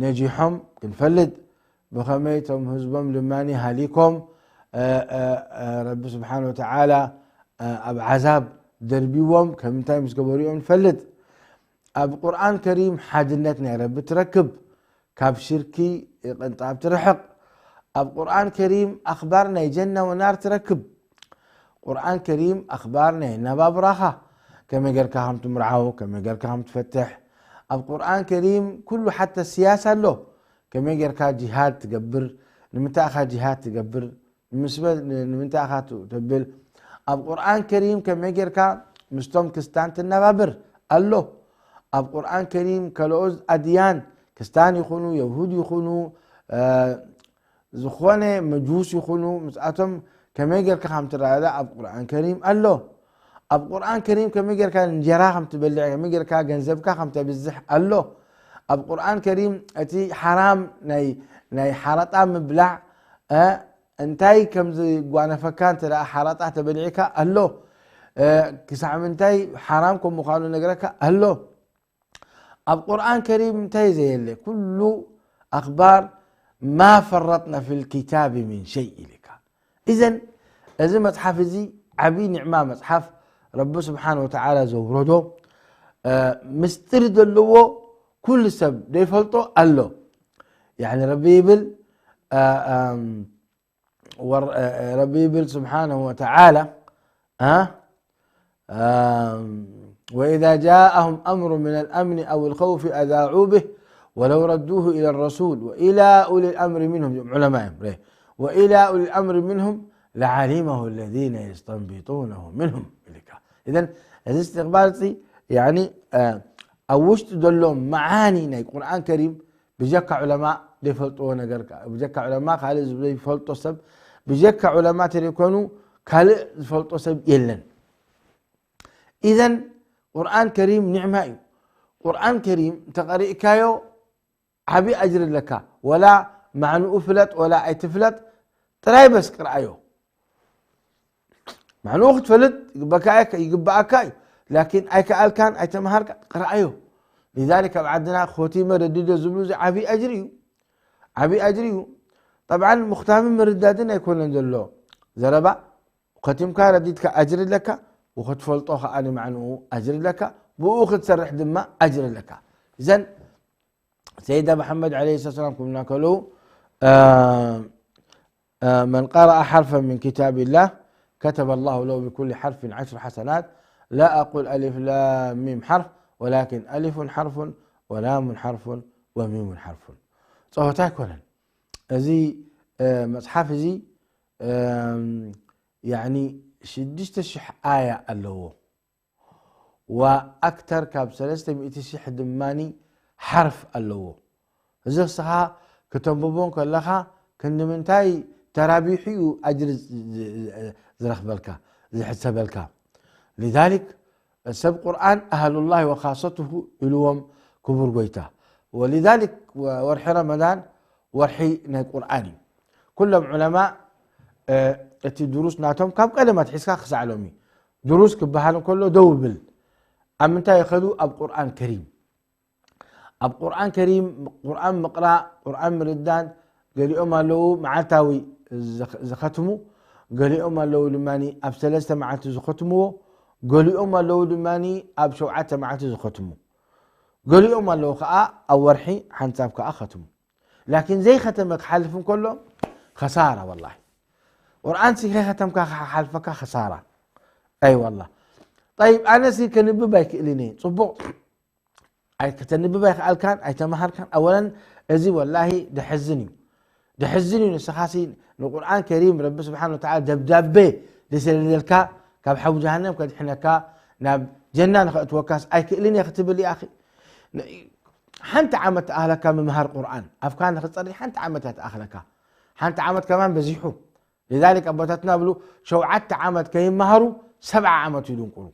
ነጂሖም ክንፈልጥ፣ ብኸመይ እቶም ህዝቦም ድማ ሃሊኮም፣ እ፣ እ፣ እ፣ ረቢ ስብሓን ወተዓላ፣ እ፣ ኣብ ዓዛብ ደርቢዎም ከም እንታይ ምስ ገበሩ እዮም ንፈልጥ። ኣብ ቁርኣን ከሪም ሓድነት ናይ ረቢ ትረክብ፣ ካብ ሽርኪ ቅንጣብ ትርሕቕ። ኣብ ቁርኣን ከሪም ኣኽባር ናይ ጀና ወናር ትረክብ። ቁርኣን ከሪም ኣኽባር ናይ ኣነባብራኻ፣ ከመይ ጌርካ ከም ትምርዓው፣ ከመይ ጌርካ ከም ትፈትሕ። ኣብ ቁርኣን ከሪም ኩሉ ሓታ ስያሳ ኣሎ። ከመይ ጌርካ ጂሃድ ትገብር፣ ንምንታይ ኢኻ ጂሃድ ትገብር፣ ምስ በ-፣ ን-፣ ንምንታይ ኢኻ ት-፣ ተብል? ኣብ ቁርኣን ከሪም ከመይ ጌርካ ምስቶም ክስታን ትነባብር ኣሎ። ኣብ ቁርኣን ከሪም ካልኦት ኣድያን፣ ክስታን ይኹኑ፣ የሁድ ይኹኑ፣ እ፣ ዝኾነ መጁስ ይኹኑ፣ ምስኣቶም ከመይ ጌርካ ከም ትረዳዳእ ኣብ ቁርኣን ከሪም ኣሎ። ኣብ ቁርኣን ከሪም ከመይ ጌርካ እንጀራ ከም ትበልዕ፣ ከመይ ጌርካ ገንዘብካ ከም ተብዝሕ ኣሎ። ኣብ ቁርኣን ከሪም እቲ ሓራም ናይ፣ ናይ ሓረጣ ምብላዕ፣ እ፣ እንታይ ከም ዝጓነፈካ እንተ ደኣ ሓረጣ ተበሊዕካ ኣሎ። እ፣ ክሳዕ ምንታይ ሓራም ከም ምዃኑ ነገረካ ኣሎ። ኣብ ቁርኣን ከሪም እንታይ ዘየለ? ኩሉ ኣኽባር ما فرطنا في الكتاب من شيء ኢልካ። إذن እዚ መጽሓፍ እዚ ዓቢ ኒዕማ መጽሓፍ ረቢ ስብሓን ወተዓላ ዘውረዶ፣ እ፣ ምስጢር ዘለዎ ኩሉ ሰብ ዘይፈልጦ ኣሎ። ያዕኒ ረቢ ይብል፣ እ፣ እም፣ ወር-፣ እ፣ እ፣ ረቢ ይብል ስብሓነሁ ወተዓላ፣ እ፣ እም፣ وإذا جاءهم أمر من الأمن أو الخوف أذاعوا به ولو ردوه إلى الرسول وإلى أولي الأمر منهم، ዑለማ እዮም፣ ረ-፣ وإلى أولي الأمر منهم لعلمه الذين يستنبطونه منهم ኢልካ። إذن እዚ እስትቕባል እዚ፣ ያኒ፣ እ፣ ኣብ ውሽጢ ዘሎ መዓኒ ናይ ቁርኣን ከሪም ብጀካ ዑለማ ዘይፈልጥዎ ነገር ከ-፣ ብጀካ ዑለማ ካልእ ዘይፈልጦ ሰብ፣ ብጀካ ዑለማ ተዘይኮኑ ካልእ ዝፈልጦ ሰብ የለን። ኢዘን ቁርኣን ከሪም ኒዕማ እዩ። ቁርኣን ከሪም ተቐሪእካዮ ዓቢ ኣጅሪ ኣለካ። ወላ ማዕንኡ ፍለጥ ወላ ኣይትፍለጥ፣ ጥራይ በስ ቅርኣዮ። ማዕንኡ ክትፈልጥ ይግበካ-፣ ይግበኣካ እዩ። ላኪን ኣይከኣልካን ኣይተምሃርካ፣ ቅርኣዮ። ሊዛሊክ ኣብ ዓድና ኮቲመ ረዲዶ ዝብሉ፣ እዚ ዓቢ ኣጅሪ እዩ። ዓቢ ኣጅሪ እዩ። ጠብዓን ምኽታምን ምርዳድን ኣይኮነን ዘሎ ዘረባ። ከቲምካ ረዲድካ ኣጅሪ ኣለካ፣ ወክትፈልጦ ከኣ ንማዕንኡ ኣጅሪ ኣለካ፣ ብኡ ክትሰርሕ ድማ ኣጅሪ ኣለካ። እዘን ሰይዳ መሓመድ ዓለይሂ ሰላም ክብሉና ከለዉ፣ አ፣ አ፣ መን ቀረአ ሓርፈን ምን ኪታቢላህ ከተበ ላሁ ለሁ ብኩሊ ሓርፊን ዓሽሩ ሓሰናት። ላ ኣቁል ኣሊፍ ላም ሚም ሓርፍ፣ ወላኪን ኣሊፉን ሓርፉን ወላሙን ሓርፉን ወሚሙን ሓርፉን። ጸወታ ኣይኮነን። እዚ፣ እ፣ መጽሓፍ እዚ፣ እም፣ ያዕኒ ሽዱሽተ ሽሕ ኣያ ኣለዎ። ወኣክተር ካብ ሰለስተ ሚእቲ ሽሕ ድማኒ ሓርፍ ኣለዎ። እዚ ንስኻ ክተንብቦ ከለኻ ክንዲ ምንታይ ተራቢሑ እዩ ኣጅሪ ዝ-፣ ዝ-፣ ዝረኽበልካ፣ ዝሕሰበልካ። ሊዛሊክ ሰብ ቁርኣን ኣህሉላሂ ወኻሰቱሁ ኢልዎም ክቡር ጎይታ። ወሊዛሊክ ወ-፣ ወርሒ ረመዳን ወርሒ ናይ ቁርኣን እዩ። ኩሎም ዑለማ፣ እ፣ እቲ ድሩስ ናቶም ካብ ቀደም ኣትሒዝካ ክሳዕ ሎሚ ድሩስ ክበሃል እንከሎ ደው ብል። ኣብ ምንታይ ይኸዱ? ኣብ ቁርኣን ከሪም። ኣብ ቁርኣን ከሪም፣ ቁርኣን ምቕራእ፣ ቁርኣን ምርዳን፣ ገሊኦም ኣለዉ መዓልታዊ ዝኸ-፣ ዝኸትሙ፣ ገሊኦም ኣለዉ ድማ ኣብ ሰለስተ መዓልቲ ዝኸትምዎ፣ ገሊኦም ኣለዉ ድማ ኣብ ሸውዓተ መዓልቲ ዝኸትሙ፣ ገሊኦም ኣለዉ ከኣ ኣብ ወርሒ ሓንሳብ ከኣ ኸትሙ። ላኪን ዘይኸተመ ክሓልፍ እንከሎ ኸሳራ ወላሂ። ቁርኣን ሲ ከይኸተምካ ክሓልፈካ ኸሳራ። ኣይ ወላ። ጠይብ፣ ኣነ ሲ ከንብብ ኣይክእልን እየ። ጽቡቕ። ኣይ ከተንብብ ኣይክኣልካን፣ ኣይተማሃርካን። ኣወለን፣ እዚ ወላሂ ደሕዝን እዩ። ደሕዝን እዩ። ንስኻ ሲ ንቁርኣን ከሪም ረቢ ስብሓን ወተዓላ ደብዳቤ ደሰለለልካ፣ ካብ ሓዊ ጀሃነም ከድሕነካ፣ ናብ ጀና ንኸእትወካስ ኣይክእልን እየ ክትብል እየ፣ ኣኺ። ን-፣ ሓንቲ ዓመት ተኣኽለካ ምምሃር ቁርኣን። ኣፍካ ንኽጸሪ ሓንቲ ዓመት እያ ተኣኽለካ። ሓንቲ ዓመት ከማን በዚሑ። ሊዛሊክ ኣቦታትና ብሉ፣ ሸውዓተ ዓመት ከይመሃሩ ሰብዓ ዓመት ይድንቁሩ።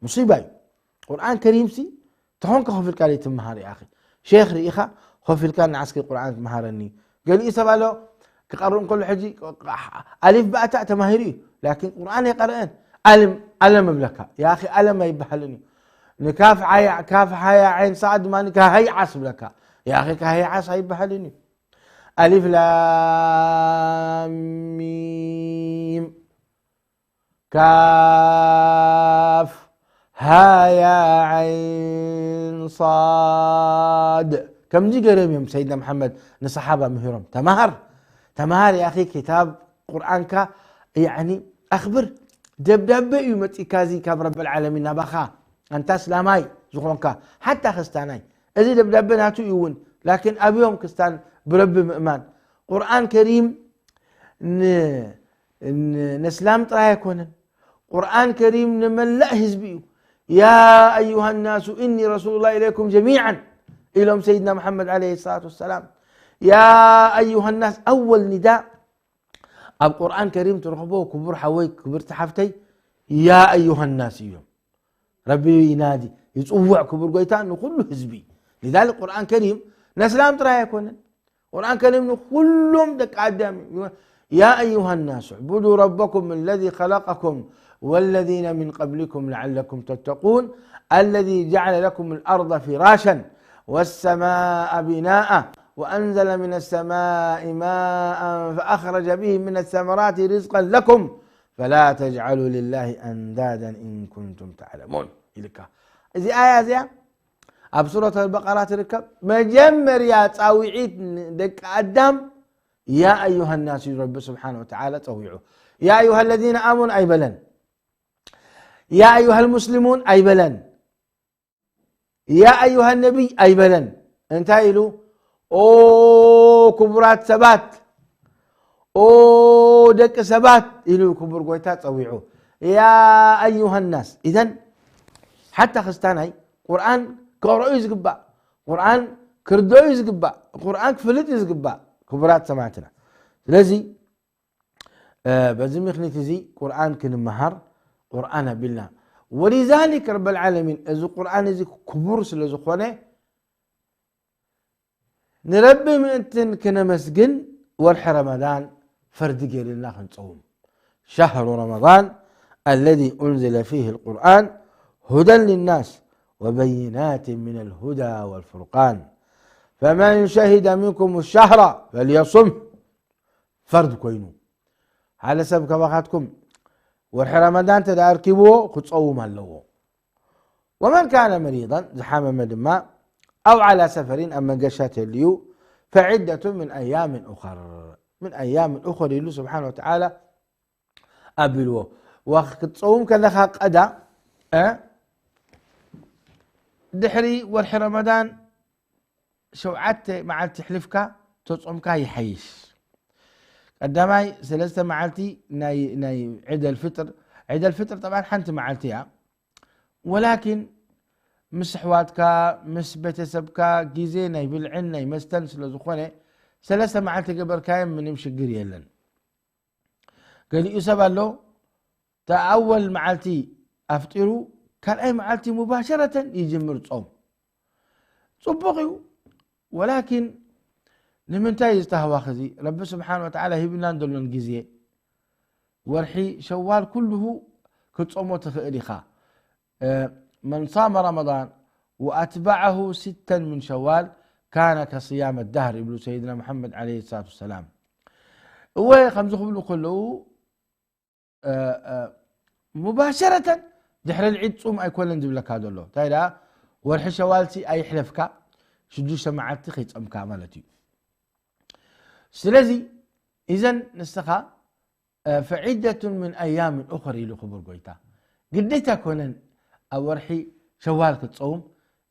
ሙሲባ እዩ። ቁርኣን ከሪምሲ ተኾንካ ኮፍ ኢልካ ዘይትመሃር እያ፣ ኣኺ። ሼኽ ርኢኻ ኮፍ ኢልካ ንዓስኪ ቁርኣን ትመሃረኒ። ገሊኡ ሰብ ኣሎ፣ ክቐርእ እንከሎ ሕጂ ኣሊፍ ባእታ ተማሂሩ እዩ፣ ላኪን ቁርኣን ኣይቀረአን። ኣለም፣ ኣለም እብለካ። ያ ኣኺ፣ ኣለም ኣይበሃልን እዩ። ንካፍ ዓያ፣ ካፍ ሃያ ዓይን ሳድ ድማ ካሃይ ዓስ እብለካ። ያ ኣኺ፣ ካሃይ ዓስ ኣይበሃልን እዩ። ኣሊፍ ላም ሚም። ካፍ ሃያ ዓይን ሳድ። ከምዚ ገይሮም እዮም ሰይድና መሓመድ ንሰሓባ ምሂሮም። ተማሃር፣ ተማሃር ያኺ፣ ክታብ ቁርኣንካ ያዕኒ ኣኽብር። ደብዳቤ እዩ መጺእካ እዚ ካብ ረብል ዓለሚን ናባኻ፣ ኣንታ እስላማይ ዝኾንካ፣ ሓታ ክስታናይ። እዚ ደብዳቤ ናቱ እዩ እውን፣ ላኪን ኣብዮም ክስታን ብረቢ ምእማን። ቁርኣን ከሪም ን-፣ ን-፣ ነስላም ጥራይ ኣይኮነን። ቁርኣን ከሪም ንመላእ ህዝቢ እዩ። ያ ኣዩሃ ናሱ እኒ ረሱሉላህ ኢለይኩም ጀሚዓን ኢሎም ሰይድና መሓመድ ዓለይሂ ሰላቱ ወሰላም። ያ ኣዩሃ ናስ፣ ኣወል ኒዳ ኣብ ቁርኣን ከሪም ትረኽቦ፣ ክቡር ሓወይ፣ ክብርቲ ሓፍተይ፣ ያ ኣዩሃ ናስ እዮም። ረቢ ይናዲ፣ ይጽውዕ ክቡር ጎይታ ንኹሉ ህዝቢ። ሊዛሊክ ቁርኣን ከሪም ነስላም ጥራይ ኣይኮነን። ቁርኣን ከሪም ንኹሎም ደቂ ኣዳም እዩ። ያ ኣዩሃ ናሱ ዕቡዱ ረበኩም ኣለዚ ኸለቀኩም ወለዚነ ሚን ቀብሊኩም ለዓለኩም ተተቁን፣ ኣለዚ ጀዐለ ለኩም ልኣርض ፊራሸን ወሰማአ ቢናአ ወአንዘለ ሚነ ሰማኢ ማአን ፈአኽረጀ ብሂ ሚነ ሰመራት ሪዝቀን ለኩም ፈላ ተጅዓሉ ሊላሂ አንዳደን ኢን ኩንቱም ተዕለሙን ኢልካ። እዚ ኣያ እዚኣ ኣብ ሱረት ኣልበቀራ ትርከብ። መጀመርያ ጻውዒት ንደቂ ኣዳም ያ ኣዩሃ ናስ እዩ ረቢ ስብሓን ወተዓላ ጸዊዑ። ያ ኣዩሃ ለዚነ ኣመኑ ኣይበለን። ያ ኣዩሃ ልሙስሊሙን ኣይበለን። ያ ኣዩሃ ነቢይ ኣይበለን። እንታይ ኢሉ? ኦ ክቡራት ሰባት፣ ኦ ደቂ ሰባት ኢሉ ክቡር ጎይታ ጸዊዑ። ያ ኣዩሃ ናስ። ኢዘን ሓታ ክስታናይ ቁርኣን ከቕርኦ እዩ ዝግባእ። ቁርኣን ክርድኦ እዩ ዝግባእ። ቁርኣን ክፍልጥ እዩ ዝግባእ። ክቡራት ሰማዕትና። ስለዚ በዚ ምክንያት እዚ ቁርኣን ክንመሃር ቁርኣን ኣቢልና። ولذلك رب العالمين እዚ ቁርኣን እዚ ክቡር ስለ ዝኾነ ንረቢ ምእንትን ክነመስግን ወርሒ ረመዳን ፈርዲ ገይርልና ክንጸውም። شهر رمضان الذي أنزل فيه القرآن هدى للناس وبينات من الهدى والفرقان فمن شهد منكم الشهر فليصمه ፈርድ ኮይኑ ሓደ ሰብ ካባኻትኩም ወርሒ ረመዳን እንተ ደኣ ኣርኪብዎ ክጸውም ኣለዎ። ومن كان مريضا ዝሓመመ ድማ أو على سفر ኣብ መገሻ ተልዩ فعدة من أيام أخر من أيام أخر ኢሉ ስብሓን ወተዓላ ኣቢልዎ። ክትጸውም ከለኻ ቀዳ ድሕሪ ወርሒ ረመዳን ሸውዓተ መዓልቲ ሕልፍካ ተጾምካ ይሓይሽ። ቀዳማይ ሰለስተ መዓልቲ ናይ ዒድ ኣልፍጥር። ዒድ ኣልፍጥር ጠብዓን ሓንቲ መዓልቲ እያ። ወላኪን ምስ ኣሕዋትካ ምስ ቤተሰብካ ግዜ ናይ ብልዕን ናይ መስተን ስለ ዝኾነ ሰለስተ መዓልቲ ገበርካዮም ምንም ሽግር የለን። ገሊኡ ሰብ ኣሎ ተኣወል መዓልቲ ኣፍጢሩ ካልኣይ መዓልቲ ሙባሸረተን ይጅምር ጾም። ጽቡቕ እዩ። ወላኪን ንምንታይ ዝተህዋኽ እዚ ረቢ ስብሓን ወተዓላ ሂብናን ዘሎን ግዜ ወርሒ ሸዋል ኩልሁ ክትጾሞ ትኽእል ኢኻ። من صام رمضان وأتبعه ستا من شوال كان كصيام الدهر ይብሉ ሰይድና መሓመድ ዓለይሂ ሰላቱ ወሰላም። እወ ከምዚ ክብሉ ከለዉ ሙባሸረተን ድሕሪ ልዒድ ጹም ኣይኮነን ዝብለካ ዘሎ። እንታይ ደኣ ወርሒ ሸዋልሲ ኣይሕለፍካ ሽዱሽተ መዓልቲ ከይጸምካ ማለት እዩ። ስለዚ እዘን ንስኻ ፈዒደቱን ምን ኣያምን ኡኸር ኢሉ ክቡር ጎይታ። ግዴታ ኮነን ኣብ ወርሒ ሸዋል ክትጸውም፣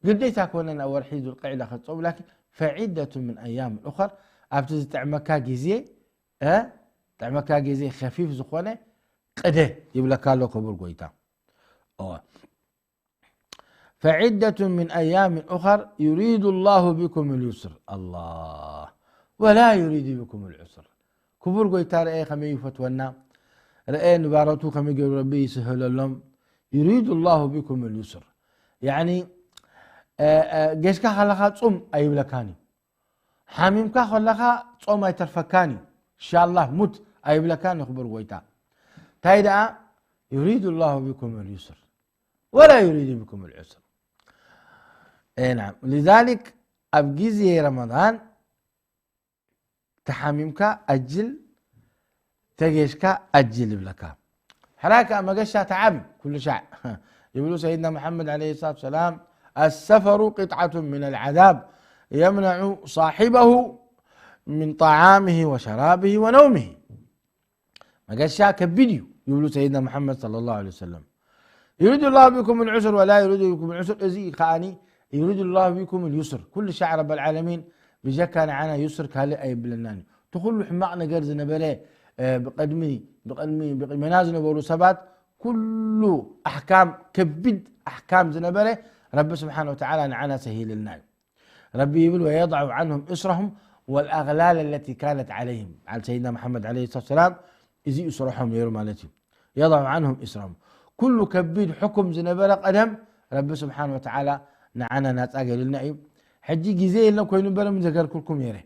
ግዴታ ኮነን ኣብ ወርሒ ዙልቅዕዳ ክትጸውም፣ ላኪን ፈዒደቱን ምን ኣያምን ኡኸር ኣብቲ ዝጥዕመካ ግዜ እ ጥዕመካ ግዜ ከፊፍ ዝኾነ ቅደ ይብለካ ኣሎ ክቡር ጎይታ። እወ። فعدة من أيام أخر يريد الله بكم اليسر الله ولا يريد بكم العسر። ክቡር ጎይታ ረኤ ከመይ ይፈትወና፣ ረኤ ንባረቱ ከመይ ገይሩ ረቢ ይስህለሎም። يريد الله بكم اليسر ያኒ እ፣ እ፣ ጌሽካ ከለኻ ጹም ኣይብለካን እዩ። ሓሚምካ ከለኻ ጾም ኣይተርፈካን እዩ። ኢንሻላህ ሙት ኣይብለካን እዩ ክቡር ጎይታ። እንታይ ደኣ يريد الله بكم اليسر ولا يريد بكم العسر. إيه نعم. لذلك ኣብ ግዜ ረመዳን ተሓሚምካ ኣጅል ተጌሽካ ኣጅል ይብለካ። ሕራይ ከኣ መገሻ ተዓቢ ኩሉ ሻዕ ይብሉ ሰይድና መሓመድ ዓለይሂ ሰላቱ ወሰላም السفر قطعة من العذاب يمنع صاحبه من طعامه وشرابه ونومه መገሻ ከቢድ እዩ ይብሉ ሰይድና መሓመድ ሰለላሁ ዐለይሂ ወሰለም። يريد الله بكم العسر ولا يريد بكم العسر እዚ ከኣኒ يريد الله بكم اليسر ኩሉ ሻዕ ረበል ዓለሚን ብጀካ ንዓና ዩስር ካልእ ኣይብለናን እዩ። እቲ ኩሉ ሕማቕ ነገር ዝነበረ ብቐድሚ ብቐድሚ ብቕድሜና ዝነበሩ ሰባት ኩሉ ኣሕካም ከቢድ ኣሕካም ዝነበረ ረቢ ስብሓን ወተዓላ ንዓና ሰሂልልና እዩ። ረቢ ይብል ويضع عنهم إصرهم والأغلال التي كانت عليهم በዓል ሰይድና መሓመድ ዓለይሂ ሰላቱ ወሰላም እዚኡ ስርሖም ነይሩ ማለት እዩ። يضع عنهم إصرهم ኩሉ ከቢድ ሕኩም ዝነበረ ቀደም ረቢ ስብሓን ወተዓላ ንዓና ናፃ ገይሩልና እዩ። ሕጂ ግዜ የለን ኮይኑ በረ ምዘገርኩልኩም ነይረ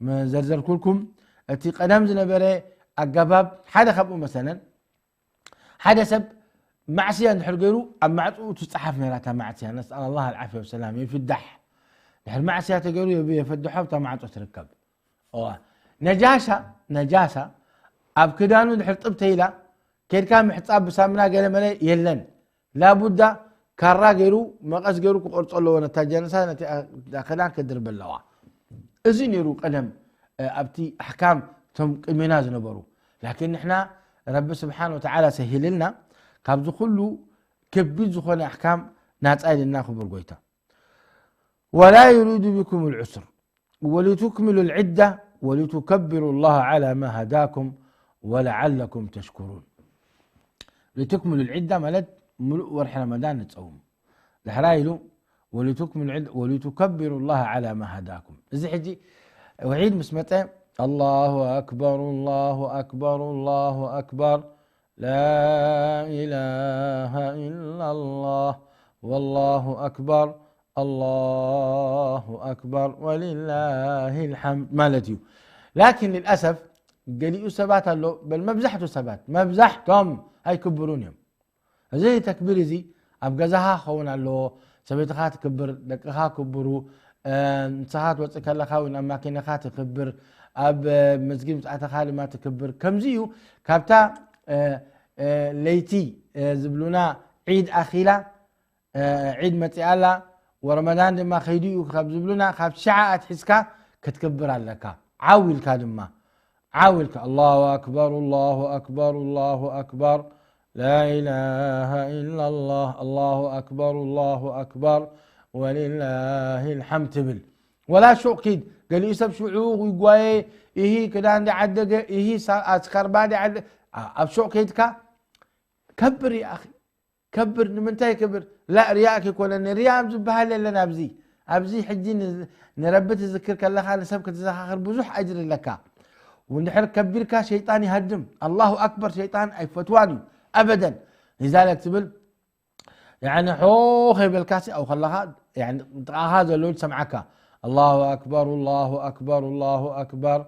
ምዘርዘርኩልኩም እቲ ቀደም ዝነበረ ኣገባብ ሓደ ካብኡ መሰለን ሓደ ሰብ ማዕስያ እንድሕር ገይሩ ኣብ ማዕፅኡ ትፀሓፍ ነራ እታ ማዕስያ ነስኣል ላ ልዓፍያ ወሰላም ይፍዳሕ ድሕር ማዕስያ ተገይሩ የፈድሖ እታ ማዕፆ ትርከብ። ነጃሳ ነጃሳ ኣብ ክዳኑ ድሕር ጥብ ተይላ ኬድካ ምሕፃብ ብሳምና ገለ መለ የለን። ላቡዳ ካራ ገይሩ መቐስ ገይሩ ክቆርፆ ኣለዎ ነታ ጀነሳ ነቲ ክዳን ክድርብ ኣለዋ። እዚ ነይሩ ቀደም ኣብቲ ኣሕካም እቶም ቅድሜና ዝነበሩ። ላኪን ንሕና ረቢ ስብሓን ወተዓላ ሰሂልልና ካብዚ ኩሉ ከቢድ ዝኾነ ኣሕካም ናፃ ኢልና ክቡር ጎይታ። ولا يريد بكم العسر ولتكملوا العدة ولتكبروا الله على ما هداكم ولعلكم تشكرون. لتكملوا العدة ማለት ሙሉእ ወርሒ ረመዳን ንፀውም። ድሕራ ኢሉ ولتكملوا العدة ولتكبروا الله على ما هداكم። እዚ ሕጂ ውዒድ ምስ መፀ الله أكبر الله أكبر الله أكبر لا إله إلا الله والله أكبر الله أكبر ولله الحمد ማለት እዩ። ላኪን ልልኣሰፍ ገሊኡ ሰባት ኣሎ፣ በል መብዛሕቱ ሰባት፣ መብዛሕቶም ኣይክብሩን እዮም። እዚ ተክቢር እዚ ኣብ ገዛኻ ክኸውን ኣለዎ። ሰበይትኻ ትክብር፣ ደቅኻ ክብሩ፣ እ፣ ንስኻ ትወፅእ ከለኻ እውን ኣብ ማኪናኻ ትክብር፣ ኣብ፣ እ፣ መስጊድ ምስ ኣተኻ ድማ ትክብር። ከምዚ እዩ። ካብታ፣ እ፣ እ፣ ለይቲ፣ እ፣ ዝብሉና ዒድ ኣኺላ፣ እ፣ ዒድ መፂኣ ኣላ፣ ወረመዳን ድማ ከይዱ እዩ ካብ ዝብሉና፣ ካብ ሽዓ ኣትሒዝካ ክትክብር ኣለካ። ዓው ኢልካ ድማ ዓው ኢልካ፣ الله أكبر الله أكبر الله أكبر لا إله إلا الله الله أكبر الله أكبر ولله الحمد ትብል። ወላ ሹቕ ኪድ፣ ገሊኡ ሰብ ሽዑ ይጓየ፣ ይሂ ክዳን ዳዓደገ፣ ይሂ ሳ-፣ ኣስካርባ ዳዓደ-፣ ኣ-፣ ኣብ ሹቕ ከይድካ ከብር ይኣኺ። ከብር፣ ንምንታይ ክብር? ላ፣ ርያእ ከይኮነኒ፣ ርያእ ዝበሃል የለን ኣብዚ። ኣብዚ ሕጂ ን-፣ ንረቢ ትዝክር ከለኻ ንሰብ ክትዘኻኽር ብዙሕ ኣጅሪ ኣለካ። ወንድሕር ከቢርካ ሸይጣን ይሃድም። ኣላሁ ኣክበር ሸይጣን ኣይፈትዋን እዩ። ኣበደን። ሊዛሊክ ትብል፣ ያኒ ሖ ከይበልካሲ፣ ኣው ከለኻ፣ ያኒ ጥቓኻ ዘለዉ ትሰምዓካ። ኣላሁ ኣክበር፣ ኣላሁ ኣክበር፣ ኣላሁ ኣክበር፣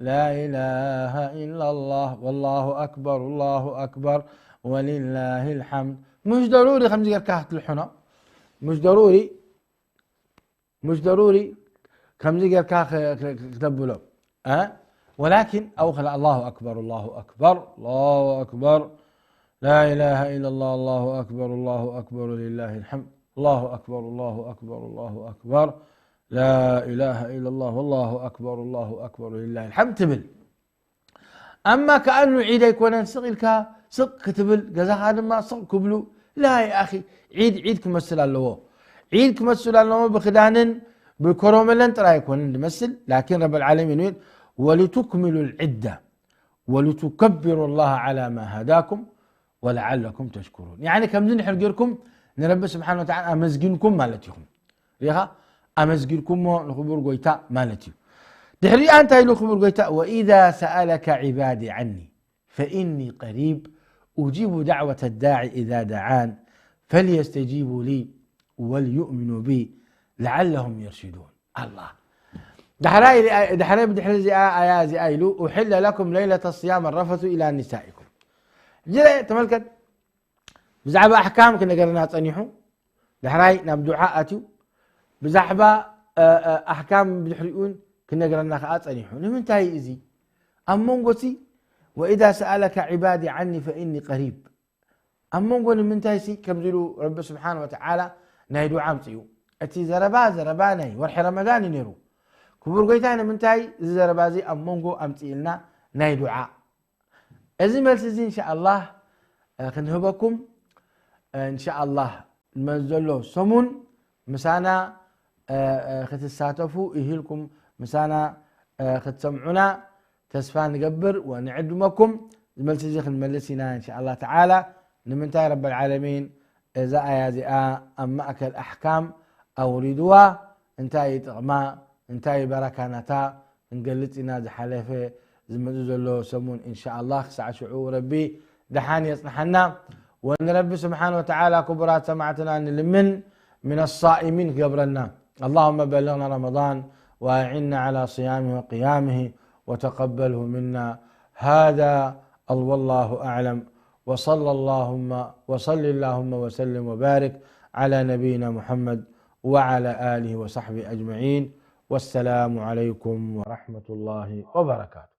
ላ ኢላሃ ኢላላህ፣ ወላሁ ኣክበር፣ ኣላሁ ኣክበር፣ ወሊላሂል ሓምድ። ምሽ ደሩሪ ከምዚ ጌርካ ክትልሕኖ። ምሽ ደሩሪ፣ ምሽ ደሩሪ ከምዚ ጌርካ ክ-፣ ክ-፣ ክ-፣ ክተብሎ። እ? ወላኪን ኣው ከላ ኣላሁ ኣክበር፣ ኣላሁ ኣክበር፣ ኣላሁ ኣክበር፣ ላ ኢላሃ ኢላላህ፣ ኣላሁ ኣክበር፣ ኣላሁ ኣክበር፣ ወሊላሂል ሓምድ። ኣላሁ ኣክበር፣ ኣላሁ ኣክበር፣ ኣላሁ ኣክበር፣ ላ ኢላሃ ኢላላህ፣ ወላሁ ኣክበር፣ ኣላሁ ኣክበር፣ ወሊላሂል ሓምድ ትብል። ኣማ ከኣኑ ዒድ ኣይኮነን፣ ስቕ ኢልካ ስቕ ክትብል፣ ገዛኻ ድማ ስቕ ክብሉ። ላ ያ ኣኺ፣ ዒድ ዒድ ክመስል ኣለዎ። ዒድ ክመስል ኣለዎ፣ ብክዳንን ብኮሮመለን ጥራይ ኣይኮነን ዝመስል። ላኪን ረብል ዓለሚን ይብል፣ ወሊቱክሚሉ ልዕዳ ወሊቱከቢሩ ላህ ዓላ ማ ሃዳኩም ወለዓለኩም ተሽኩሩን። ያኒ ከምዚ እንድሕር ጌርኩም ንረቢ ስብሓን ወተዓላ ኣመስጊንኩም ማለት ኢኹም። ሪኢኻ? ኣመስጊንኩሞ ንኽቡር ጎይታ ማለት እዩ። ድሕሪኣ እንታይ ኢሉ ክቡር ጎይታ? ወኢዛ ሰኣለካ ዒባዲ ዓኒ ፈኢኒ ቀሪብ ኡጂቡ ዳዕወተ ዳዒ ኢዛ ደዓን ፈልየስተጂቡ ሊ ወልዩእሚኑ ቢ ለዓለሁም የርሽዱን። ኣላ። ዳሕራይ፣ ዳሕራይ ብድሕሪ እዚኣ ኣያ እዚኣ ኢሉ፣ ኡሕለ ለኩም ለይለተ ስያም ረፈቱ ኢላ ኒሳኢኩም። ሕጂ ተመልከት፣ ብዛዕባ ኣሕካም ክነገረና ጸኒሑ፣ ዳሕራይ ናብ ዱዓ ኣትዩ፣ ብዛዕባ፣ እ፣ እ፣ ኣሕካም ብድሕሪኡን ክነገረና ከኣ ጸኒሑ። ንምንታይ እዚ? ኣብ መንጎ እቲ፣ ወኢዛ ሰኣለካ ዒባዲ ዓኒ ፈኢኒ ቀሪብ፣ ኣብ መንጎ ንምንታይሲ ከምዚ ኢሉ ረቢ ስብሓን ወተዓላ ናይ ዱዓ ኣምጽኡ? እቲ ዘረባ፣ ዘረባ ናይ ወርሒ ረመዳን እዩ ነይሩ። ክቡር ጎይታ፣ ንምንታይ እዚ ዘረባ እዚ ኣብ መንጎ ኣምጽእልና ናይ ዱዓ? እዚ መልሲ እዚ እንሻኣላህ፣ እ፣ ክንህበኩም፣ እ፣ እንሻኣላህ ንመን ዘሎ ሰሙን ምሳና፣ እ፣ እ፣ ክትሳተፉ ኢሂልኩም ምሳና፣ እ፣ ክትሰምዑና ተስፋ ንገብር ወንዕድመኩም። እዚ መልሲ እዚ ክንመልስ ኢና እንሻኣላህ ተዓላ። ንምንታይ ረበል ዓለሚን እዛ ኣያ እዚኣ ኣብ ማእከል ኣሕካም ኣውሪድዋ? እንታይ እዩ ጥቕማ? እንታይ እዩ በረካ ናታ? ክንገልጽ ኢና። ዝሓለፈ ዝመጽእ ዘሎ ሰሙን እንሻኣላህ። ክሳዕ ሽዑ ረቢ ደሓን የጽንሓና። ወንረቢ ስብሓን ወተዓላ ክቡራት ሰማዕትና ንልምን፣ ምን ኣሳኢሚን ክገብረና። اللهم بلغنا رمضان وأعنا على صيامه وقيامه وتقبله منا. هذا والله أعلم. وصلى اللهم، وصل اللهم وسلم وبارك على نبينا محمد وعلى آله وصحبه أجمعين. والسلام عليكم ورحمة الله وبركاته.